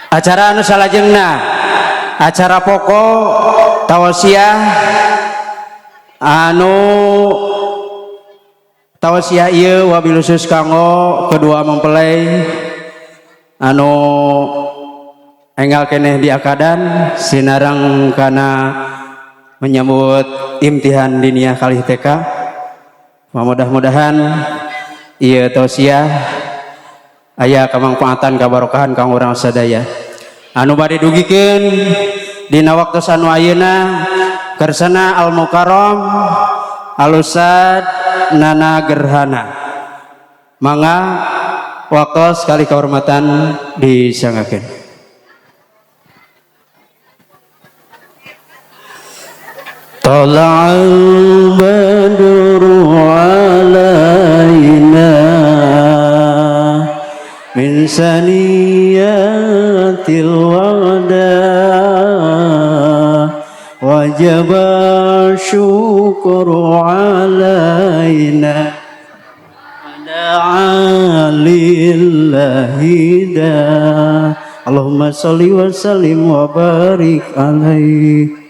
Acara anu salajengna, acara pokok tausiah, anu tausiah ieu wabil khusus kanggo kedua mempelai anu enggal keneh diakadan sinareng kana menyambut imtihan diniyah kalih TK. Mudah-mudahan ieu tausiah aya kamangfaatan kabarokahan kanggo urang sadaya. Anu bade dugikeun dina waktu anu ayeuna kersana Al Mukarram Al Ustad Nana Gerhana. Mangga waktu sekali kehormatan disanggakeun. Tala'al badru alaina min saniyatil wada wajib syukru alaina lillahi da. Allahumma sholli wa sallim wa barik alaihi.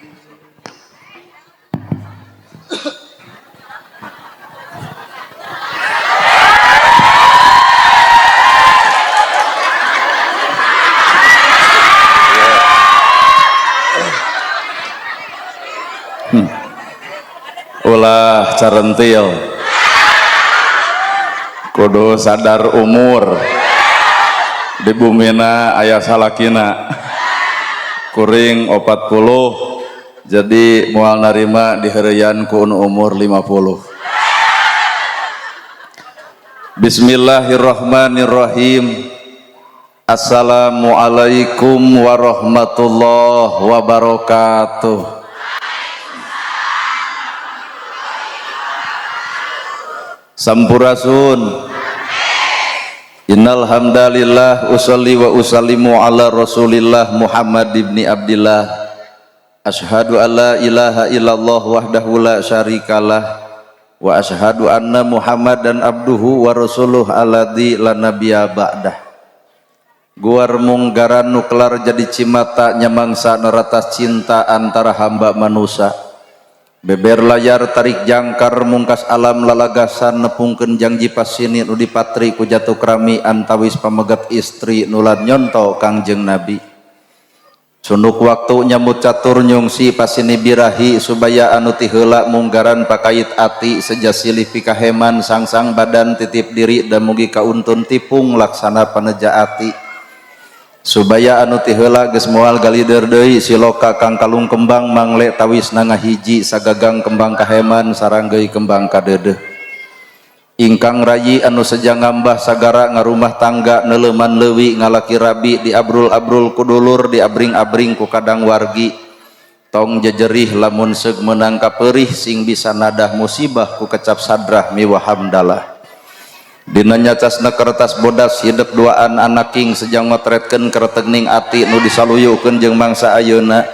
Ulah carentil, kudu sadar umur. Di bumina aya salakina kuring 40, jadi moal narima diheureuyan ku nu umur 50. Bismillahirrahmanirrahim. Assalamualaikum warahmatullahi wabarakatuh. Sampurasun. Innal hamdalillah usolli wa usallimu ala Rasulillah Muhammad ibni Abdillah. Asyhadu alla ilaha illallah wahdahu la syarikalah wa asyhadu anna Muhammadan abduhu wa rasuluh alladzi la nabiyya ba'dah. Guar munggaran nuklar jadi cimata nyamangsa neratas cinta antara hamba manusia. Beber layar tarik jangkar mungkas alam lalagasan nepungkeun jangji pasini nu dipatri ku jatuh krami antawis pamegat istri nulan nyonto Kangjeng Nabi. Sunduk waktu nyamut catur nyungsi pasini birahi subaya anu ti heula munggaran pakait ati seja silih pikaheman sangsang badan titip diri dan mugi kauntun tipung laksana paneja ati. Subaya anu ti heula geus moal galider deui siloka kang kalung kembang mangle tawis nangahiji sagagang kembang kaheman saranggeui kembang kadeudeuh. Ingkang rayi anu seja ngambah sagara ngarumah tangga neuleman leuwi ngalaki rabi diabrul-abrul ku dulur diabring-abring ku kadang wargi. Tong jejerih lamun seug meunang kapeurih sing bisa nadah musibah ku kecap sadrah miwah hamdalah. Dina nyacasna kertas bodas hidep duaan anaking sejang ngotretkeun keretegning ati nu disaluyukeun jeung mangsa ayeuna.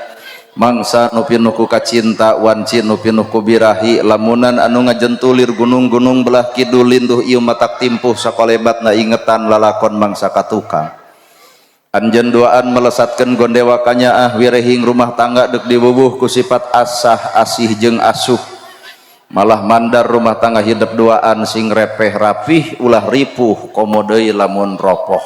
Mangsa nu pinuh ku kacinta wanci nu pinuh ku birahi lamunan anu ngajentulir gunung-gunung belah kidul linduh ieu matak timpuh sakolebatna ingetan lalakon mangsa katukang. Anjeun duaan melesatkeun gondewa kanyaah wirehing rumah tangga deuk dibubuh ku sifat asah asih jeung asuh. Malah mandar rumah tangga hidup duaan sing repeh rapih ulah ripuh komo deui lamun ropoh.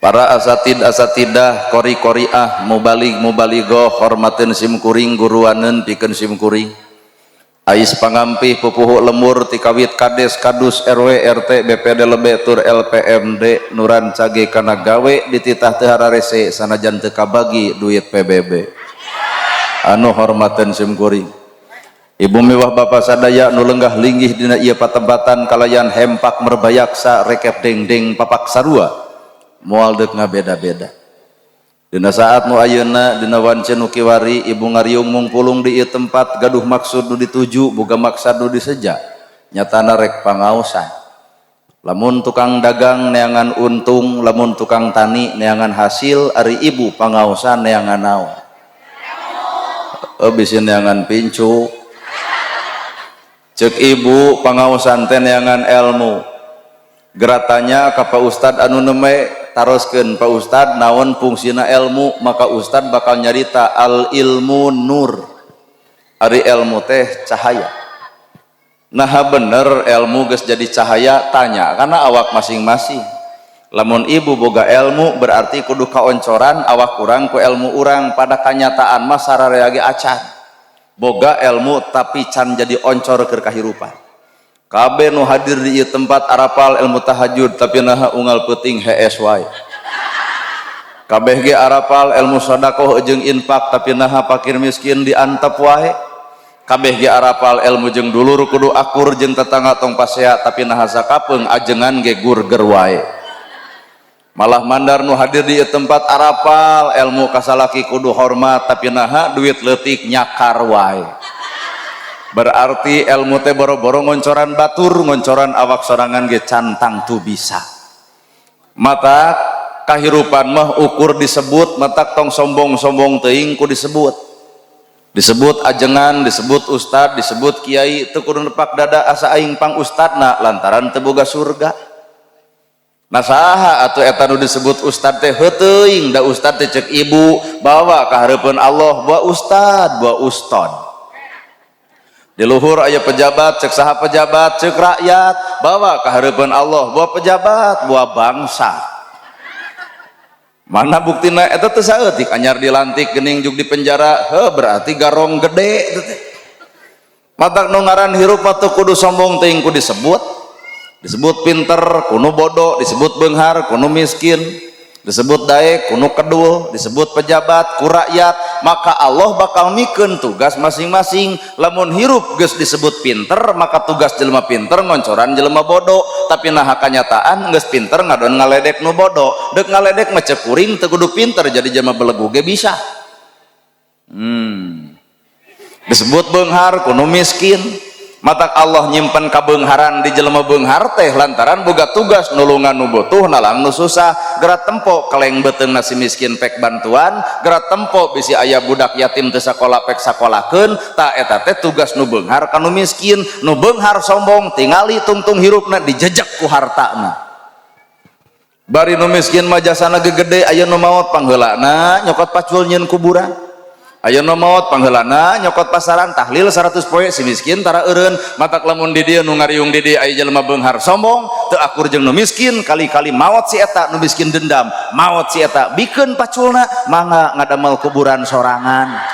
Para asatid asatidah kori koriah mubalig mubaligoh hormateun sim kuring guruaneun pikeun sim kuring. Ais pangampih pupuhu lemur tikawit kades kadus RW RT BPD lebe tur LPMD nuran cage kana gawe dititah teu hararese sanajan teu kabagi duit PBB. Anu hormateun sim kuring. Ibu miwah bapa sadaya nu lenggah linggih dina ieu patempatan kalayan hempak merbayaksa rekep dengdeng papak sarua moal deuk ngabeda-beda. Dina saat nu ayeuna dina wance nu kiwari ibu ngariung mungpulung di ieu tempat gaduh maksud nu dituju boga maksad nu diseja nyatana rek pangaosan. Lamun tukang dagang neangan untung, lamun tukang tani neangan hasil, ari ibu pangaosan neangan naon? Bisi neangan pincuk. Cek ibu pangaosan teh neangan ilmu. Geratanya ka Pak Ustad anu neme Taroskeun, Pak Ustad, naon fungsina ilmu? Maka Ustad bakal nyarita al ilmu nur, ari ilmu teh cahaya. Nah, bener ilmu geus jadi cahaya, tanya karena awak masing-masing. Lamun ibu boga ilmu, berarti kudu kaoncoran awak urang ku ilmu urang. Pada kanyataan mah sararea ge acan boga ilmu, tapi can jadi oncor keur kahirupan. Kabeh nu hadir di ieu tempat arapal ilmu tahajud, tapi naha unggal peuting hees wae. Kabeh ge arapal ilmu sedekah jeung infak, tapi naha fakir miskin diantep wae. Kabeh ge arapal ilmu jeung dulur kudu akur, jeung tetangga tong pasea, tapi naha sakapeung ajengan ge gurger wae. Malah mandar nu hadir di tempat arapal ilmu kasalaki kudu hormat, tapi naha duit leutik nyakar wae. Berarti ilmu teh boro-boro ngoncoran batur, ngoncoran awak sorangan ge can tangtu bisa. Mata kahirupan mah ukur disebut. Matak tong sombong-sombong teuing ku disebut, disebut ajengan, disebut ustad, disebut kiai, teu kudu nepak dada asa aing pang ustadna, lantaran teu boga surga. Nah, saha atuh eta nu disebut ustad teh? Heuteuing da ustad teh cek ibu bawa ka hareupeun Allah, bawa ustad, bawa ustad. Di luhur aya pejabat, cek saha pejabat? Cek rakyat. Bawa ka hareupeun Allah, bawa pejabat, bawa bangsa. Mana buktina? Eta teu saeutik anyar dilantik geuning juk di penjara. Heuh, berarti garong gede eta teh. Matak nu ngaran hirup mah teu kudu sombong teuing ku disebut. Disebut pinter ku nu bodoh, disebut beunghar ku nu miskin, disebut daek ku nu kedul, disebut pejabat ku rakyat, maka Allah bakal mikeun tugas masing-masing. Lamun hirup geus disebut pinter, maka tugas jelema pinter ngoncoran jelema bodoh. Tapi nah, kanyataan geus pinter ngadon ngaledek nu bodoh. Dek ngaledek mah cek kuring teu kudu pinter, jadi jelema belegu ge bisa. Disebut beunghar ku nu miskin, matak Allah nyimpen kabeungharan di jelema beunghar teh lantaran boga tugas nulungan nu butuh, nalang nu susah. Geura tempo keleng beuteung si miskin pek bantuan, geura tempo bisi aya budak yatim teu sakola pek sakolakeun. Ta eta teh tugas nu beunghar ka nu miskin. Nu beunghar sombong, tingali tungtung hirupna dijejak ku hartana. Bari nu miskin mah jasana gegede. Aya nu maot, pangheulana nyokot pacul nyieun kuburan. Aya nu maot, pangheulana nyokot pasaran tahlil 100 poe, si miskin tara eureun. Matak lamun di dieu nu ngariung di dieu aya jelema beunghar sombong teu akur jeung nu miskin, kali-kali maot si eta, nu miskin dendam, maot si eta bikeun paculna, mangga ngadamel kuburan sorangan.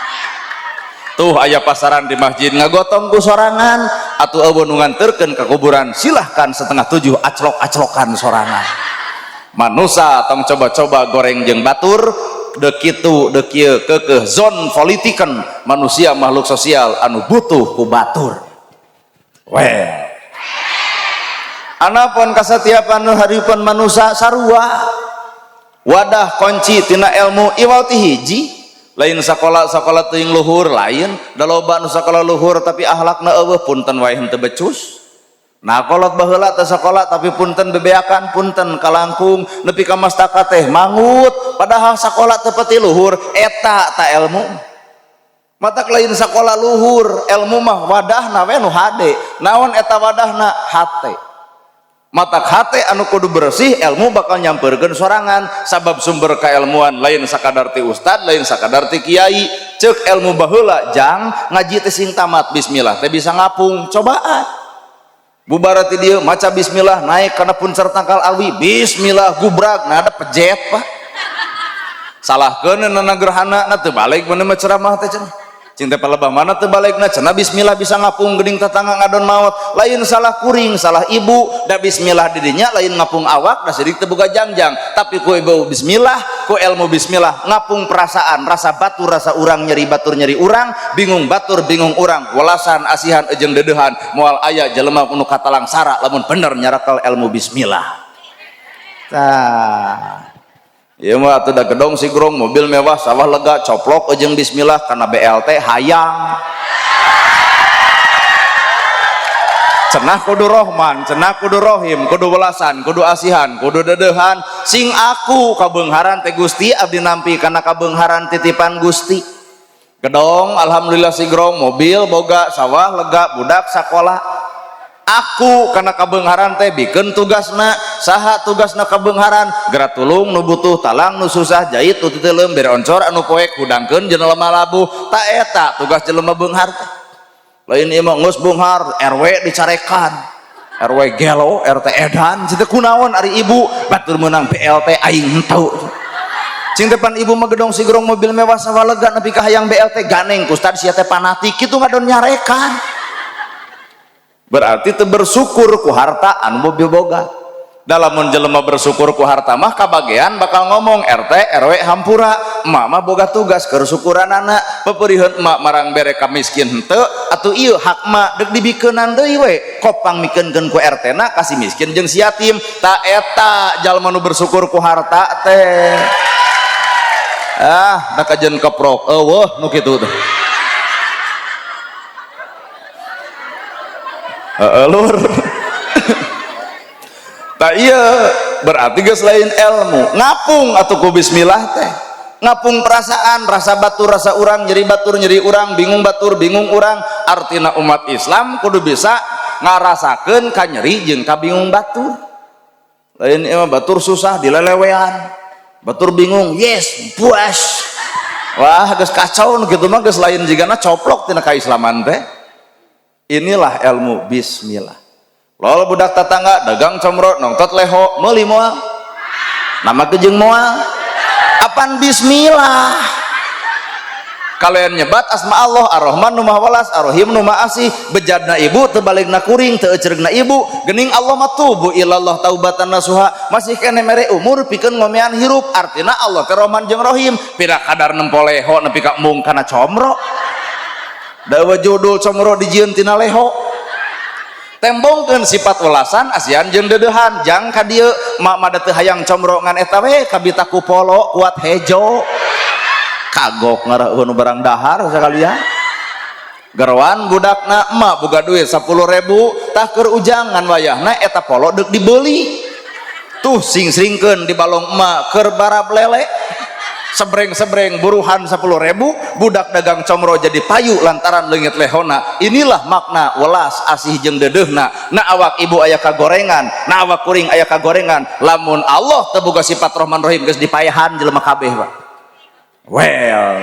Tuh aya pasaran di masjid, ngagotong ku sorangan. Atuh euweuh nu nganterkeun ka kuburan, silahkan setengah tujuh aclok-aclokan sorangan. Manusa tong coba-coba goreng jeung batur, dek kitu dek kieu keukeuh zon politikan. Manusia makhluk sosial anu butuh ku batur. Well, anapun kasatiapan nu hareupeun manusia sarua, wadah kunci tina ilmu iwal ti hiji, lain sakola-sakola teuing luhur, lain. Da loba nu sakola luhur tapi akhlakna euweuh, punten wae henteu becus. Nah, kolot baheula teh sakola, tapi punten bebeakan, punten kalangkung, nepi ka mastaka teh mangut, padahal sakola teu pati luhur. Eta ta ilmu. Matak lain sakola luhur, ilmu mah wadahna we nu hade. Naon eta wadahna? Hate. Matak hate anu kudu bersih, ilmu bakal nyamperkeun sorangan, sabab sumber keilmuan lain sakadar ti ustad, lain sakadar ti kiai. Cek ilmu baheula, jang ngaji teh sing tamat, bismillah teh bisa ngapung. Cobaan bubar ti dieu maca bismillah, naik kana puncer tangkal awi, bismillah, gubrag. Nah, ada pejet, Pak. Salahkeun nana gerhana na teu balik mana mah ceramah teh cenah. Cing teh palebah mana teu balikna cenah, bismillah bisa ngapung geuning tetangga ngadon maot. Lain salah kuring, salah ibu. Da bismillah didinya lain ngapung awak, da sidik teu boga jangjang, tapi ku ibu bismillah, ku ilmu bismillah ngapung perasaan, rasa batur rasa urang, nyeri batur nyeri urang, bingung batur bingung urang, welasan asihan ejeng dedehan. Moal aya jelema nu katalang sara lamun bener nyarakal ilmu bismillah. Tah. Ieu mah atuh da gedong sigrong, mobil mewah, sawah lega, coplok ejeng bismillah karena BLT hayang. Cenah kudu Rohman, cenah kudu Rohim, kudu welasan, kudu asihan, kudu dedehan, sing aku kabeungharan teh Gusti abdi nampi karena kabeungharan titipan Gusti. Gedong alhamdulillah sigrong, mobil boga, sawah lega, budak sakola. Aku karena kabeungharan teh bikeun tugasna. Saha tugasna kabeungharan? Geura tulung nu butuh, talang nu susah, jait nu titeuleum, bere oncor anu poek, hudangkeun jelema labuh. Ta eta tugas jelema beunghar teh. Lain ieu mah geus beunghar, RW dicarekan, RW gelo, RT edan. Cita kunaon ari ibu? Batur meunang BLT, aing henteu. Cing depan ibu mah gedong sigrong, mobil mewah, sawalega, nepi ka hayang BLT. Ganeng ku ustad, sia teh fanatik kitu. Ngadon nyarekan, berarti teu bersyukur ku harta anu mobil boga. Dalam jelema bersyukur ku harta mah kabagean bakal ngomong, "RT RW, hampura, emak mah boga tugas keur syukuranana. Peperiheun emak marang bere ka miskin henteu atuh. Ieu hak emak, deuk dibikeunan deui we." Kopang mikeunkeun ku RT na kasih miskin jeung si yatim. Ta eta jalma nu bersyukur ku harta teh. Ah, da kajeun keprok eueuh nu kitu teh. Heeh lur. Tak iya, berarti geus lain ilmu. Ngapung atuh ku bismillah teh. Ngapung perasaan, rasa batur rasa urang, nyeri batur nyeri urang, bingung batur bingung urang. Artina umat Islam kudu bisa ngarasakeun ka nyeri jeung ka bingung batur. Lain ieu mah, batur susah dilelewean. Batur bingung, yes, puas. Wah, geus kacau nu kitu mah, geus lain jigana coplok tina kaislaman teh. Inilah ilmu bismillah. Lol, budak tetangga dagang comro nongtot leho, meuli moal? Nama kejeng moal? Apan bismillah kalian nyebat asma Allah Ar-Rahman nu Maha Welas, Ar-Rahim nu Maha Asih, bejadna ibu teu balikna kuring, teu eceregna ibu. Geuning Allah mah tubu ilallah taubatan nasuha, masih kene mere umur pikeun ngomean hirup. Artina Allah teh Rahman jeung Rahim. Pira kadar nempo leho nepi ka embung kana comro? Da judul comro dijieun tina leho. Tembongkeun sifat welasan, asihan jeung deudeuhan jang ka dieu. Mak mah teu hayang comro, ngan eta we kabita ku polo kuat hejo, kagok ngarah barang dahar sakalian. Gerwan budakna, emak boga duit 10.000, tah keur ujangan. Wayahna eta polo deuk dibeli tuh, sing-singkeun di balong emak keur barab lele, sebreng-sebreng buruhan 10.000. Budak dagang comro jadi payu lantaran leungit lehona. Inilah makna welas asih jeung deudeuhna. Na awak ibu aya kagorengan, na awak kuring aya kagorengan. Lamun Allah teu boga sifat Rahman Rahim, geus dipayahan jelema kabeh, Pak. Well,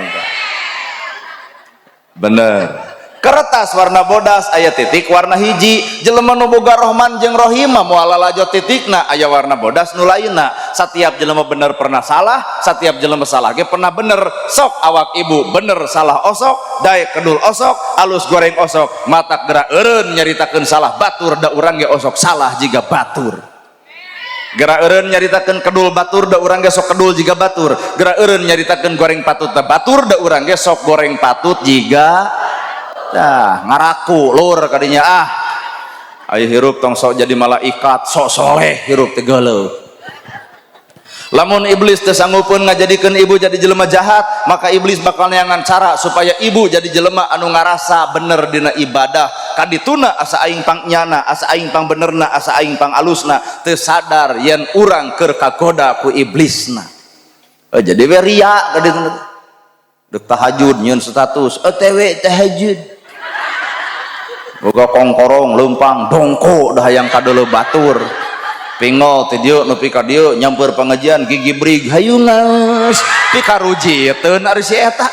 bener. Kertas warna bodas aya titik warna hiji. Jelema nu boga Rahman jeung Rahim mah moal lalajo titikna aya warna bodas nu lainna. Setiap jelema bener pernah salah, setiap jelema salah ge pernah bener. Sok awak ibu bener salah osok, daek kedul osok, alus goreng osok, matak gerak eureun nyaritakeun salah batur, da urang ge osok salah jiga batur. Gerak eureun nyaritakeun kedul batur, da urang ge sok kedul jiga batur. Gerak eureun nyaritakeun goreng patut da batur, da urang ge sok goreng patut jiga. Dah ngaraku lur kadinya. Ah, ayo hirup tong sok jadi malaikat, sok soleh hirup teh geuleuh. Lamun iblis teu sanggupeun ngajadikeun ibu jadi jelema jahat, maka iblis bakal neangan cara supaya ibu jadi jelema anu ngarasa bener dina ibadah. Kadituna asa aing pang nyana, asa aing pang benerna, asa aing pang alusna, teu sadar yen urang keur kagoda ku iblisna. Oh, jadi we ria kadituna. Dek tahajud nyieun status OTW tahajud, boga kongkorong leumpang dongko, dah hayang kadeuleu batur. Pingol ti dieu nepi ka dieu, nyamper pengajian gigi brig, hayu ngeus pikarujiteun ari si eta.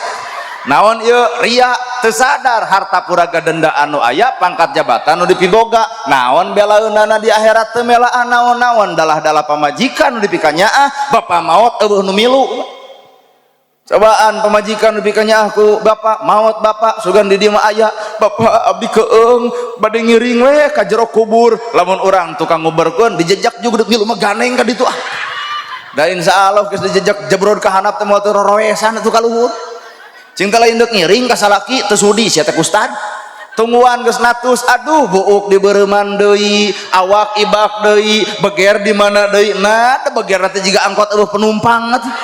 Naon ieu? Ria. Teu sadar harta puraga denda anu aya, pangkat jabatan nu dipiboga, naon belaeunana di akhirat? Teu melaan naon-naon, dalah-dalah pamajikan nu dipikanyaah. Bapak maot eueuh nu milu. Cobaan pamajikan nu dipikanyaah ku bapak, maot bapak, sugan di dieu mah aya bapak abdi keung bade ngiring we ka jero kubur. Lamun urang tukang nguberkeun dijejak juga, deuk ngilu mah ganeng ka ditu. Ah, da insyaallah geus dijejak jebrod ka handap teh moal teu roroesan atuh ka luhur. Cing teh lain deuk ngiring ka salaki, teu sudi sia teh. Ustad tungguan geus natus, aduh, buuk dibeureuman deui, awak ibak deui, beger di mana deui? Nah, beger teh jiga angkot eueuh penumpang atuh.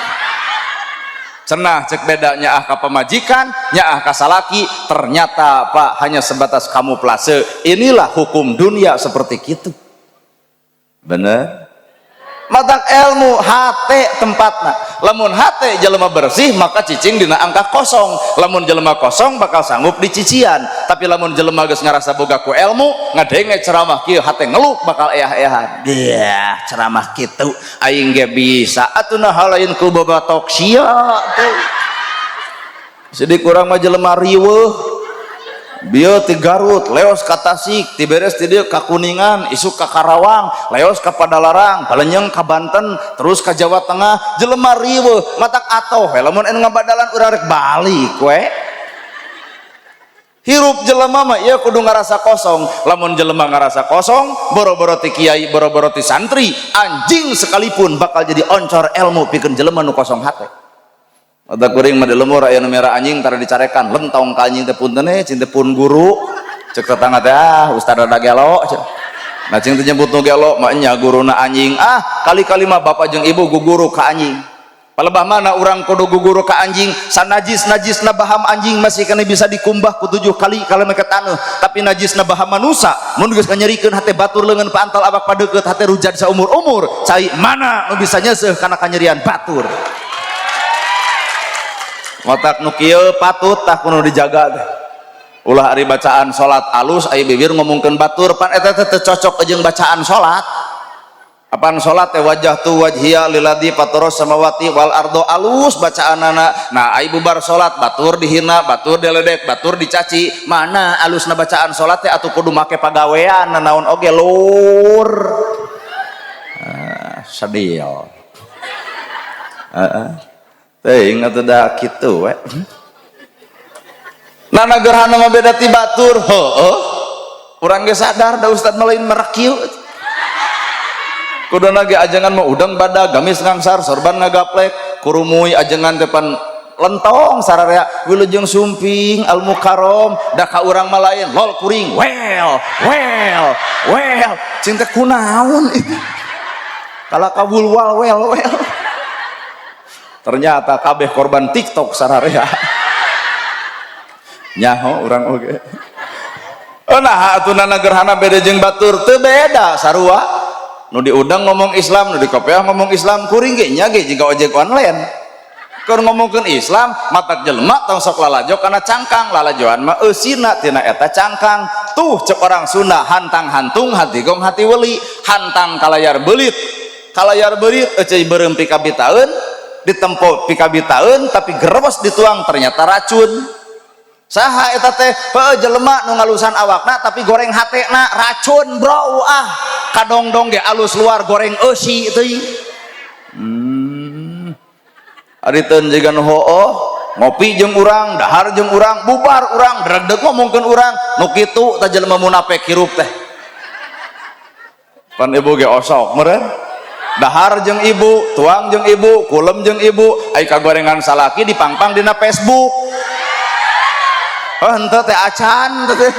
Cenah cek bedanya ah ka pamajikan, nyaah ka salaki, ternyata Pak hanya sebatas kamuflase. Inilah hukum dunia seperti itu. Bener? Matak ilmu hate tempatna. Lamun hate jelema bersih maka cicing dina angka kosong. Lamun jelema kosong bakal sanggup dicician. Tapi lamun jelema geus ngarasa boga ku ilmu, ngadenge ceramah kieu hate ngeluk bakal eah-eahan. Dia ceramah kitu aing ge bisa atuh nah lain ku bobatok sia teh. Jadi kurang mah jelema riweuh. Bieu ti Garut, leos ka Tasik, ti beres ti dieu ka Kuningan, isuk ka Karawang, leos ka Padalarang, balenyeng ka Banten, terus ka Jawa Tengah, jelema riweuh, matak atoh we lamun anu ngabadalan urang rek balik we. Hirup jelema mah ieu kudu ngarasa kosong. Lamun jelema ngarasa kosong, boro-boro ti kiai, boro-boro ti santri, anjing sekalipun bakal jadi oncor ilmu pikeun jelema nu kosong hate. Mata kuring mah di lemur aya nu merah anjing tara dicarekan, lentong ka anjing teh punten cinta pun guru. Cek tetangga teh ah ustad rada gelo. Nah cing teh nyebut nu gelo mah nya guruna anjing. Ah kali-kali mah bapak jeung ibu guguru ka anjing. Palebah mana urang kudu guguru ka anjing, sanajis-najisna baham anjing masih kena bisa dikumbah ku 7 kali kalau mereka taneuh, tapi najisna baham manusa mun geus kanyerikeun hate batur leungeun paantal awak padeukeut hate rujad saumur-umur, cai mana nu bisa nyeuseuh kana kanyerian batur. Matak nu kieu patut tah kudu dijaga teh. Ulah ari bacaan salat alus aya bibir ngomongkeun batur pan eta teh teu cocok jeung bacaan salat. Apaan salat teh wajah tu wajhiya liladzi fataras samawati wal ardo alus bacaanana. Nah ai bubar salat batur dihina, batur diledek, batur dicaci. Mana alusna bacaan salat teh atuh kudu make pagawean nanaon oge lur. Ah, sedih. Heeh. Teuing atuh da kitu we. Nana gerhana mah beda ti batur. Heueuh. Urang ge sadar da ustad mah lain merak kieu. Kuduna ge ajengan mah udang badag, gamis ngangsar, sorban ngagaplek, kurumuy ajengan teh pan lentong sararea wilujeng sumping al mukarrom da ka urang mah lain lol kuring well well well cing teh kunaon itu. Kala kabul wal well well. Ternyata kabeh korban TikTok sararea. Nyaho urang oge. Oh nah atuh nana gerhana beda jeung batur teu beda sarua. Nu diundang ngomong Islam, nu dikopeah ngomong Islam, kuring ge nya ge jiga ojek online. Keur ngomongkeun Islam, matak jelema tong sok lalajo kana cangkang, lalajoan mah eusina tina eta cangkang. Tuh cek orang Sunda hantang hantung hati gong hati weli, hantang kalayar beulit. Kalayar beulit euceuy beureum pikabitaeun, ditempo pikabitaeun tapi gerebos dituang ternyata racun. Saha eta teh? Heueuh jelema nu ngalusan awakna tapi goreng hatena racun bro ah. Kadongdong ge alus luar goreng eusi teuing. Ari teun jiga nu hooh ngopi jeung urang, dahar jeung urang, bubar urang, dregdeg ngomongkeun urang, nu kitu tah jelema munafik hirup teh. Pan ibu ge osok meureun. Dahar jeung ibu, tuang jeung ibu, kulem jeung ibu, ai kagorengan salaki dipangpang dina Facebook. Oh, henteu teh acan teh.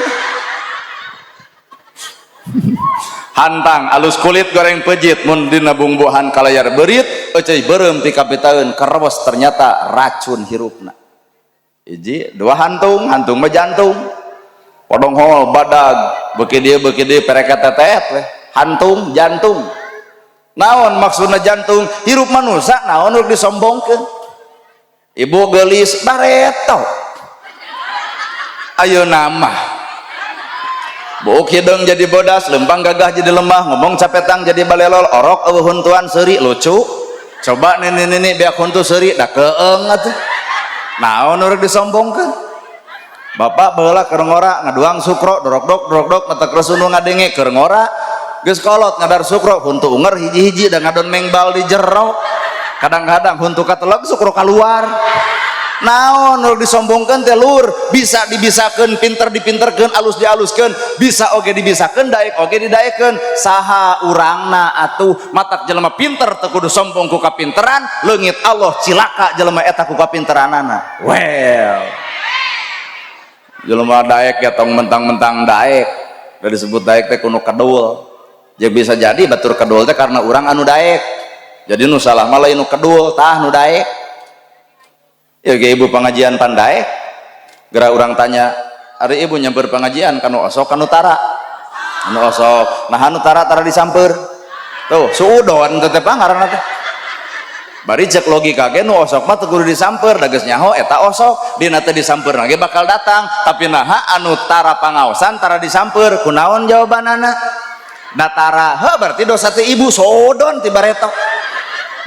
Hantang alus kulit goreng pejit mun dina bungbuhan kalayar beurit euceuy beureum pikapitaeun kerebos ternyata racun hirupna. Hiji, dua hantung, hantung mah jantung. Podonghol badag beuki dieu pereketetet we. Hantung jantung. Naon maksudna jantung? Hirup manusia naon nu disombongkeun? Ibu geulis bareto. Ayeuna mah buuk hideung jadi bodas, lempang gagah jadi lemah, ngomong capetang jadi balelol, orok eueuh huntuan seuri lucu. Coba nini-nini beak huntu seuri da keeng atuh. Naon nu disombongkeun? Bapak baheula keur ngora ngaduang sukro dorok-dok dorok-dok matak resunu ngadenge keur ngora geus kolot ngadar sukro huntu unger hiji-hiji da ngadon mengbal di jero. Kadang-kadang huntu kateleg sukro kaluar. Naon nu disombongkeun teh lur, bisa dibisakeun, pinter dipinterkeun, alus dialuskeun, bisa oge dibisakeun, daek oge didaekeun. Saha urangna atuh matak jelema pinter teu kudu sombong ku kapinteran, leungit Allah cilaka jelema eta ku kapinteranana. Well. Jelema daek ya tong mentang-mentang daek. Da disebut daek teh kudu kedul. Ya bisa jadi batur kedul teh karena urang anu daek. Jadi nu salah mah lain nu kedul, tah nu daek. Ya ge ibu pengajian pandaek. Geura urang tanya, ari ibu nyamper pengajian kanu osok kanu tara? Anu osok. Nah anu tara tara disamper. Tuh, suudon tetep ngaranna teh. Bari cek logika ge nu osok mah teu kudu disamper, da geus nyaho eta osok, dina teu disamper ge bakal datang. Tapi naha anu tara pangaosan tara disamper, kunaon jawabanana? Da tara, heuh berarti dosa teh ibu sodon ti bareto.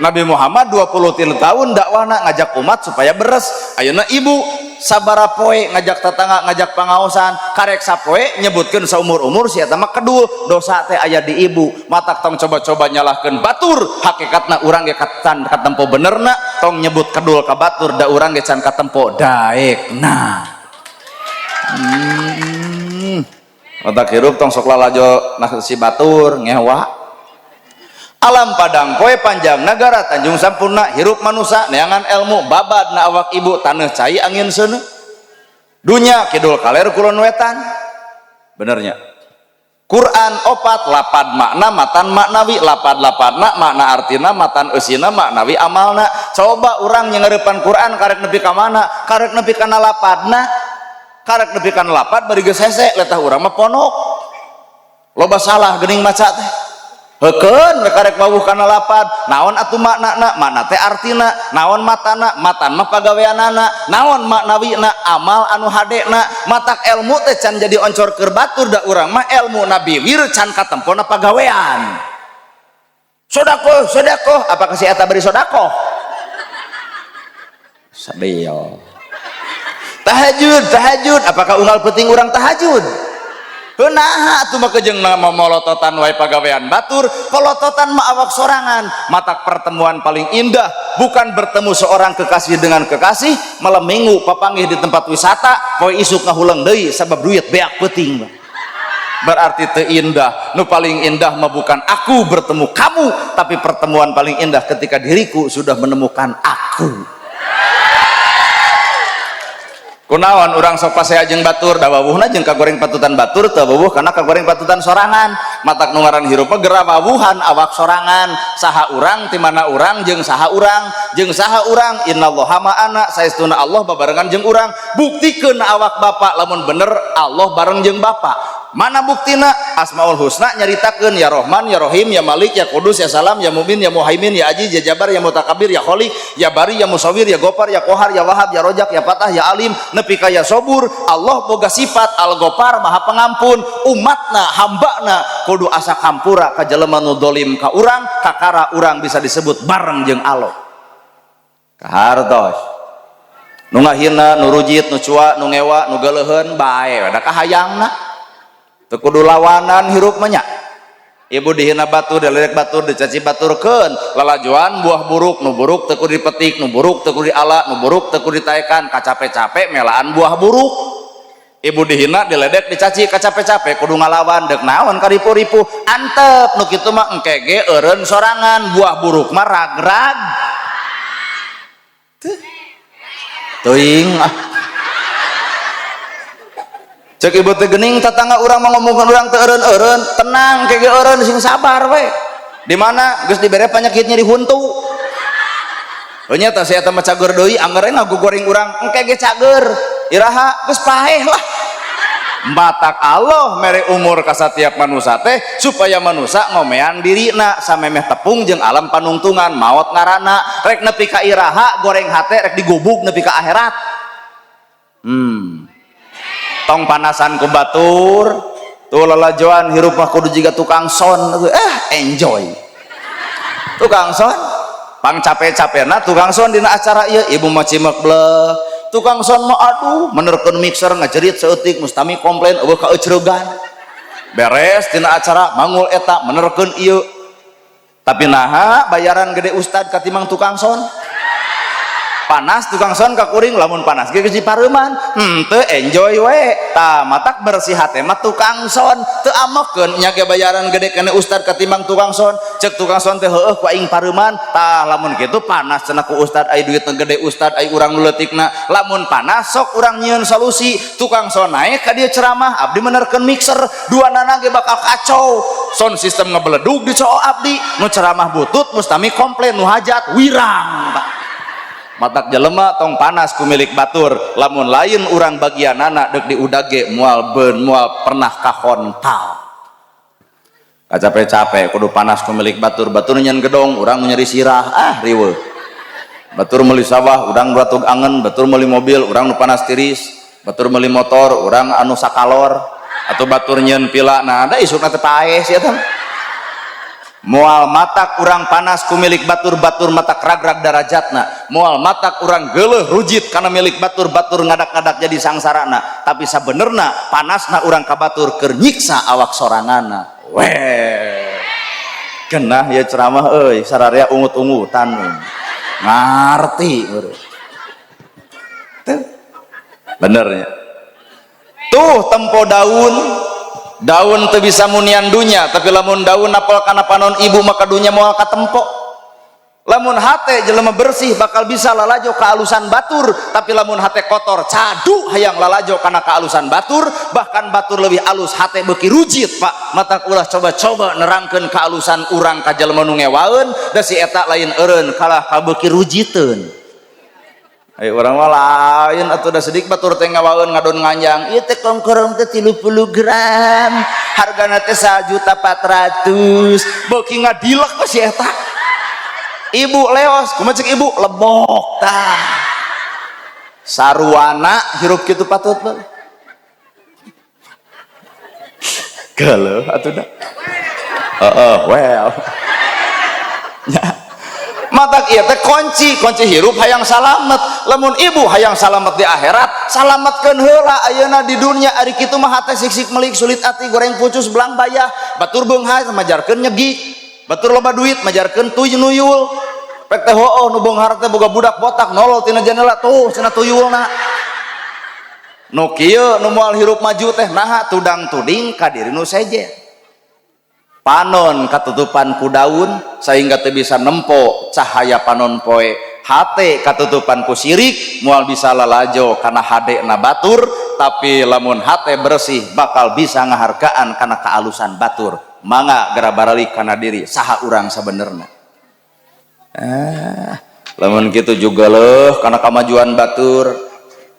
Nabi Muhammad 23 tahun dakwahna ngajak umat supaya beres. Ayeuna ibu sabara poe ngajak tetangga, ngajak pangaosan, karek sapoe nyebutkeun saumur-umur si eta mah kedul, dosa teh aya di ibu. Matak tong coba-coba nyalahkeun batur, hakikatna urang ge can katempo benerna, tong nyebut kedul ka batur da urang ge can katempo daekna. Otak hirup tong sok lalajo nah si batur ngewa. Alam padang poe panjang negara Tanjung Sampurna hirup manusia neangan ilmu babad na awak ibu tanah cai angin seuneu dunya kidul kaler kulon wetan benernya. Quran opat lapad makna matan maknawi lapad lapadna makna artina matan eusina maknawi amalna. Coba urang nyengerepan Quran karek nepi ka mana, karek nepi kana lapadna, karek nepi kana lapad bari geus hese letah urang mah ponok loba salah geuning maca teh. Heukeun karek wawuh kana lapad naon atuh maknana, makna teh artina, naon matana, matan mah pagaweanana, naon maknawina, amal anu hadena. Matak ilmu teh can jadi oncor keur batur da urang mah ilmu nabi wir can katempona pagawean. Sodakoh sodakoh, apakah si eta beri sodakoh? Sadeo. Tahajud tahajud, apakah unggal penting urang tahajud? Naha atuh mah kejeung molototan wae pagawean batur, polototan mah awak sorangan. Matak pertemuan paling indah bukan bertemu seorang kekasih dengan kekasih malam minggu papanggih di tempat wisata poe isuk ngahuleng deui sabab duit beak peuting. Berarti teu indah. Nu paling indah mah bukan aku bertemu kamu, tapi pertemuan paling indah ketika diriku sudah menemukan aku. Kunaon urang sok pasea jeung batur, da wawuhna jeung kagoreng patutan batur teu wawuh karena kagoreng patutan sorangan. Matak nu ngaran hirup mah geura wawuhan awak sorangan. Saha urang, ti mana urang, jeung saha urang, jeung saha urang. Innallaha ma'ana, saestuna Allah babarengan jeung urang. Buktikeun awak bapak lamun bener Allah bareng jeung bapak. Mana buktina? Asmaul Husna nyaritakeun ya Rahman, ya Rahim, ya Malik, ya Kudus, ya Salam, ya Mumin, ya Muhaimin, ya Aziz, ya Jabar, ya Mutakabir, ya Khalik, ya Bari, ya Musawir, ya Gopar, ya Kohar, ya Wahab, ya Rojak, ya Fatah, ya Alim, nepi ka ya Sobur. Allah boga sifat Al-Gopar, Maha Pengampun. Umatna, hambana kudu asa kampura ka jelema nu dolim ka urang, kakara urang bisa disebut bareng jeung Allah. Kahartos nu ngahina, nu rujit, nu cua, nu ngewa, nu geuleuheun bae da kahayangna. Teu kudu lawanan hirup mah nya. Ibu dihina batur, diledek batur, dicaci baturkeun, lalajoan buah buruk, nu buruk teu kudu dipetik, nu buruk teu kudu diala, nu buruk teu kudu ditaekan, kacape-cape melaan buah buruk. Ibu dihina, diledek, dicaci, kacape-cape kudu ngalawan, deuk naon karipu-ripu, antep nu kitu mah engke ge eureun sorangan, buah buruk mah ragrag. Teuing ah. Cek ibu teh geuning tetangga urang mah ngomongkeun urang teu eureun-eureun, tenang ke ge eureun sing sabar we. Di mana geus dibere penyakit nyeri huntu. Heuh nya tah sia eta mah cager deui, angger we ngagogoreng urang, engke ge cager. Iraha geus paeh lah. Matak Allah mere umur ka satiap manusia teh supaya manusia ngomean dirina samemeh tepung jeung alam panungtungan maot ngaranna rek nepi ka iraha goreng hate rek digubug nepi ka akhirat. Tong panasan ku batur tuh lalajoan hirup mah kudu jiga tukang son, enjoy tukang son pang capek-capekna tukang son dina acara ieu ibu mah cimek bleh tukang son mah aduh menerkeun mixer ngajerit saeutik mustami komplain eueuh kaeucreugan beres dina acara mangul eta menerkeun ieu tapi naha bayaran gede ustad katimang tukang son. Panas tukang son kakuring lamun panas ge geus dipareuman henteu enjoy we. Tah matak bersih hate mah tukang son teu amekeun nya ge bayaran gede kana ustad katimbang tukang son. Cek tukang son teh heueuh ku aing pareuman. Tah lamun kitu panas cenah ku ustad ai duitna gede ustad ai urang nu leutikna. Lamun panas sok urang nyieun solusi tukang son naek ka dieu ceramah abdi menerkeun mixer dua nana ge bakal kacau son sistem ngebeledug di coo abdi nu ceramah butut mustami komplain nu hajat wirang. Pak matak jelema tong panas ku milik batur lamun lain urang bagianana deuk diudag ge moal ben moal pernah kahontal. Capek-capek kudu panas ku milik batur, batur nyen gedong, urang nu nyeri sirah, ah riweuh. Batur meuli sawah, urang ratug angen, batur meuli mobil, urang nu panas tiris, batur meuli motor, urang anu sakalor, atau batur nyen pila, nah ada isukna teh paeh sia teh. Moal matak urang panas ku milik batur, batur matak ragrag darajatna. Moal matak urang geuleuh rujit kana milik batur, batur ngadak-ngadak jadi sangsarana. Tapi sabenerna panasna urang ka batur keur nyiksa awak soranganna. Weh. Genah ya ceramah euy, sararea ungut-ungutan. Ngarti euy. Bener ya. Tuh tempo daun, daun teu bisa munian dunya, tapi lamun daun napel kana panon ibu maka dunya moal katempo. Lamun hate jelema bersih bakal bisa lalajo kealusan batur, tapi lamun hate kotor cadu hayang lalajo kana kealusan batur, bahkan batur lebih alus hate beuki rujit Pak. Matak ulah coba-coba nerangkeun kealusan urang ka jelema nu ngewaeun, da si eta lain eureun kalah ka beuki rujiteun. Ayo urang mah lain atuh da sedik batur teh ngawaeun ngadon nganjang. Ieu teh kongkorong teh 30 gram, hargana teh 1.400.000. Beuki ngadilek we si eta. Ibu leos, kumaha cek ibu? Lebok tah. Saruana hirup kitu patut bae. Geuleuh atuh da. Heeh, well. Ya. Matak ieu teh kunci, kunci hirup hayang salamet. Lamun ibu hayang salamet di akhirat, salametkeun heula ayeuna di dunia. Ari kitu mah hate sik-sik melik sulit ati goreng pucus belang bayah. Batur beunghar majarkeun nyegi. Batur loba duit majarkeun tuy nuyul. Pek teh hooh nu beunghar teh boga budak botak nolol tina jendela tuh cenah tuyulna. Nu kieu nu moal hirup maju teh naha tudang tuding ka diri nu sejen. Panon katutupan ku daun sehingga teu bisa nempo cahaya panon poe. Hate katutupan ku sirik moal bisa lalajo kana hadena batur, tapi lamun hate bersih bakal bisa ngahargaan kana kealusan batur. Mangga gera baralik kana diri saha urang sabenerna. Lamun kitu juga leuh kana kamajuan batur.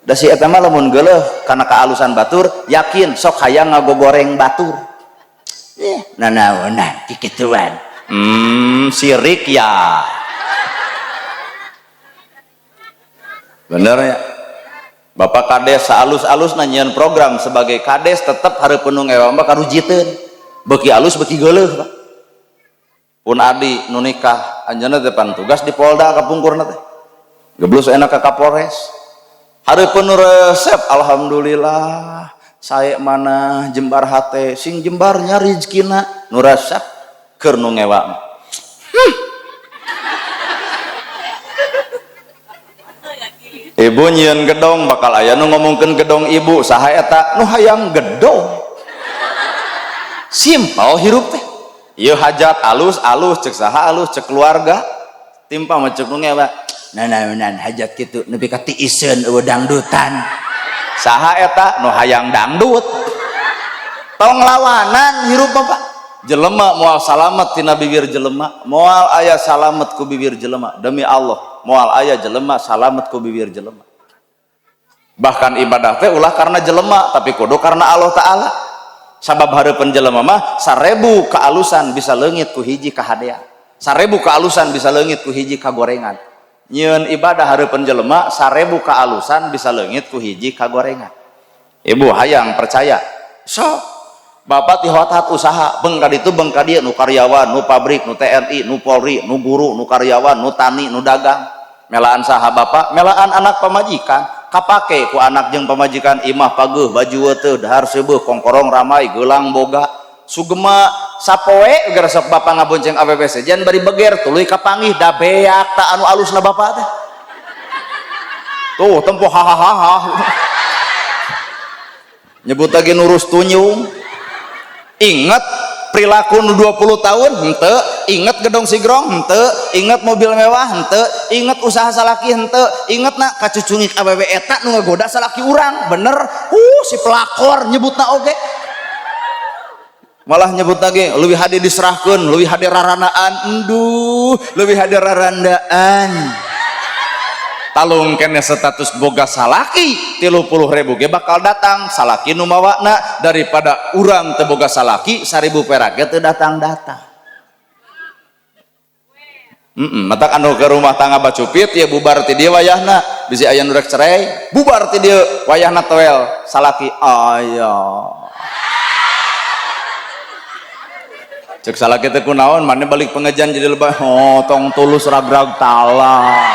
Da si eta mah lamun geuleuh kana kealusan batur yakin sok hayang ngagogoreng batur. Nanaonan kikituan. Sirik ya. Bener ya. Bapak kades saalus-alus nanyian program sebagai kades tetep hareupeun nu ngewa mah karujiteun. Beuki alus beuki geuleuh Pak. Pun adi nu nikah anjeunna teh pan tugas di Polda kapungkurna teh. Geblus enak ka Kapolres. Hareupeun nu resep alhamdulillah. Sae mana jembar hate sing jembarnya rizkina nu resep keur nu ngewa mah. Ibu nyieun gedong bakal aya nu ngomongkeun gedong ibu saha eta nu hayang gedong. Simpel hirup teh. Ieu hajat alus-alus cek saha alus cek keluarga timpa mah cek nu ngewa. Nanaonan hajat kitu nepi ka tiiseun eueuh dangdutan. Saha eta nu hayang dangdut. Tong lawanan hirup Bapak. Jelema moal salamet tina bibir jelema, moal aya salamet ku bibir jelema. Demi Allah, moal aya jelema salamet ku bibir jelema. Bahkan ibadah teh ulah karena jelema, tapi kudu karena Allah Ta'ala. Sabab hareupeun jelema mah 1000 kealusan bisa leungit ku hiji kahadean. 1000 kealusan bisa leungit ku hiji kagorengan. Nyieun ibadah hareupeun jelema 1000 kealusan bisa leungit ku hiji kagorengan. Ibu hayang percaya. So, bapak tihotat usaha beng ka ditu beng ka dieu nu karyawan, nu pabrik, nu TNI, nu Polri, nu guru, nu karyawan, nu tani, nu dagang. Melaan saha bapak? Melaan anak pamajikan. Kapake ku anak jeung pamajikan imah pageuh, baju teu, dahar seubeuh, kongkorong ramai, geulang boga. Sugema sapoe geura sok bapak ngabonceng awewe sejen bari beger tuluy kapanggih da beak ta anu alusna bapak teh. Tuh tempo hahaha. Nyebut lagi nurus tunyung. Ingat perilaku nu 20 tahun henteu, ingat gedong sigrong henteu, ingat mobil mewah henteu, ingat usaha salaki henteu, ingat na kacucungik awewe eta nu ngagoda salaki urang, bener. Si pelakor nyebutna oge. Malah nyebut lagi leuwih hade diserahkeun, leuwih hade raranaan, enduh, leuwih hade rarandaan. Talung kene status boga salaki 30.000 ge bakal datang salaki nu mawakna, daripada urang teu boga salaki 1.000 perak ge teu datang-datang. Matak anu ke rumah tangga bacupit ya bubar ti dieu wayahna, bisi aya nu rek cerai bubar ti dieu wayahna, toel salaki aya. Cek salaki teh kunaon maneh balik pengajian jadi lebah, oh tong tulus rag-rag tala.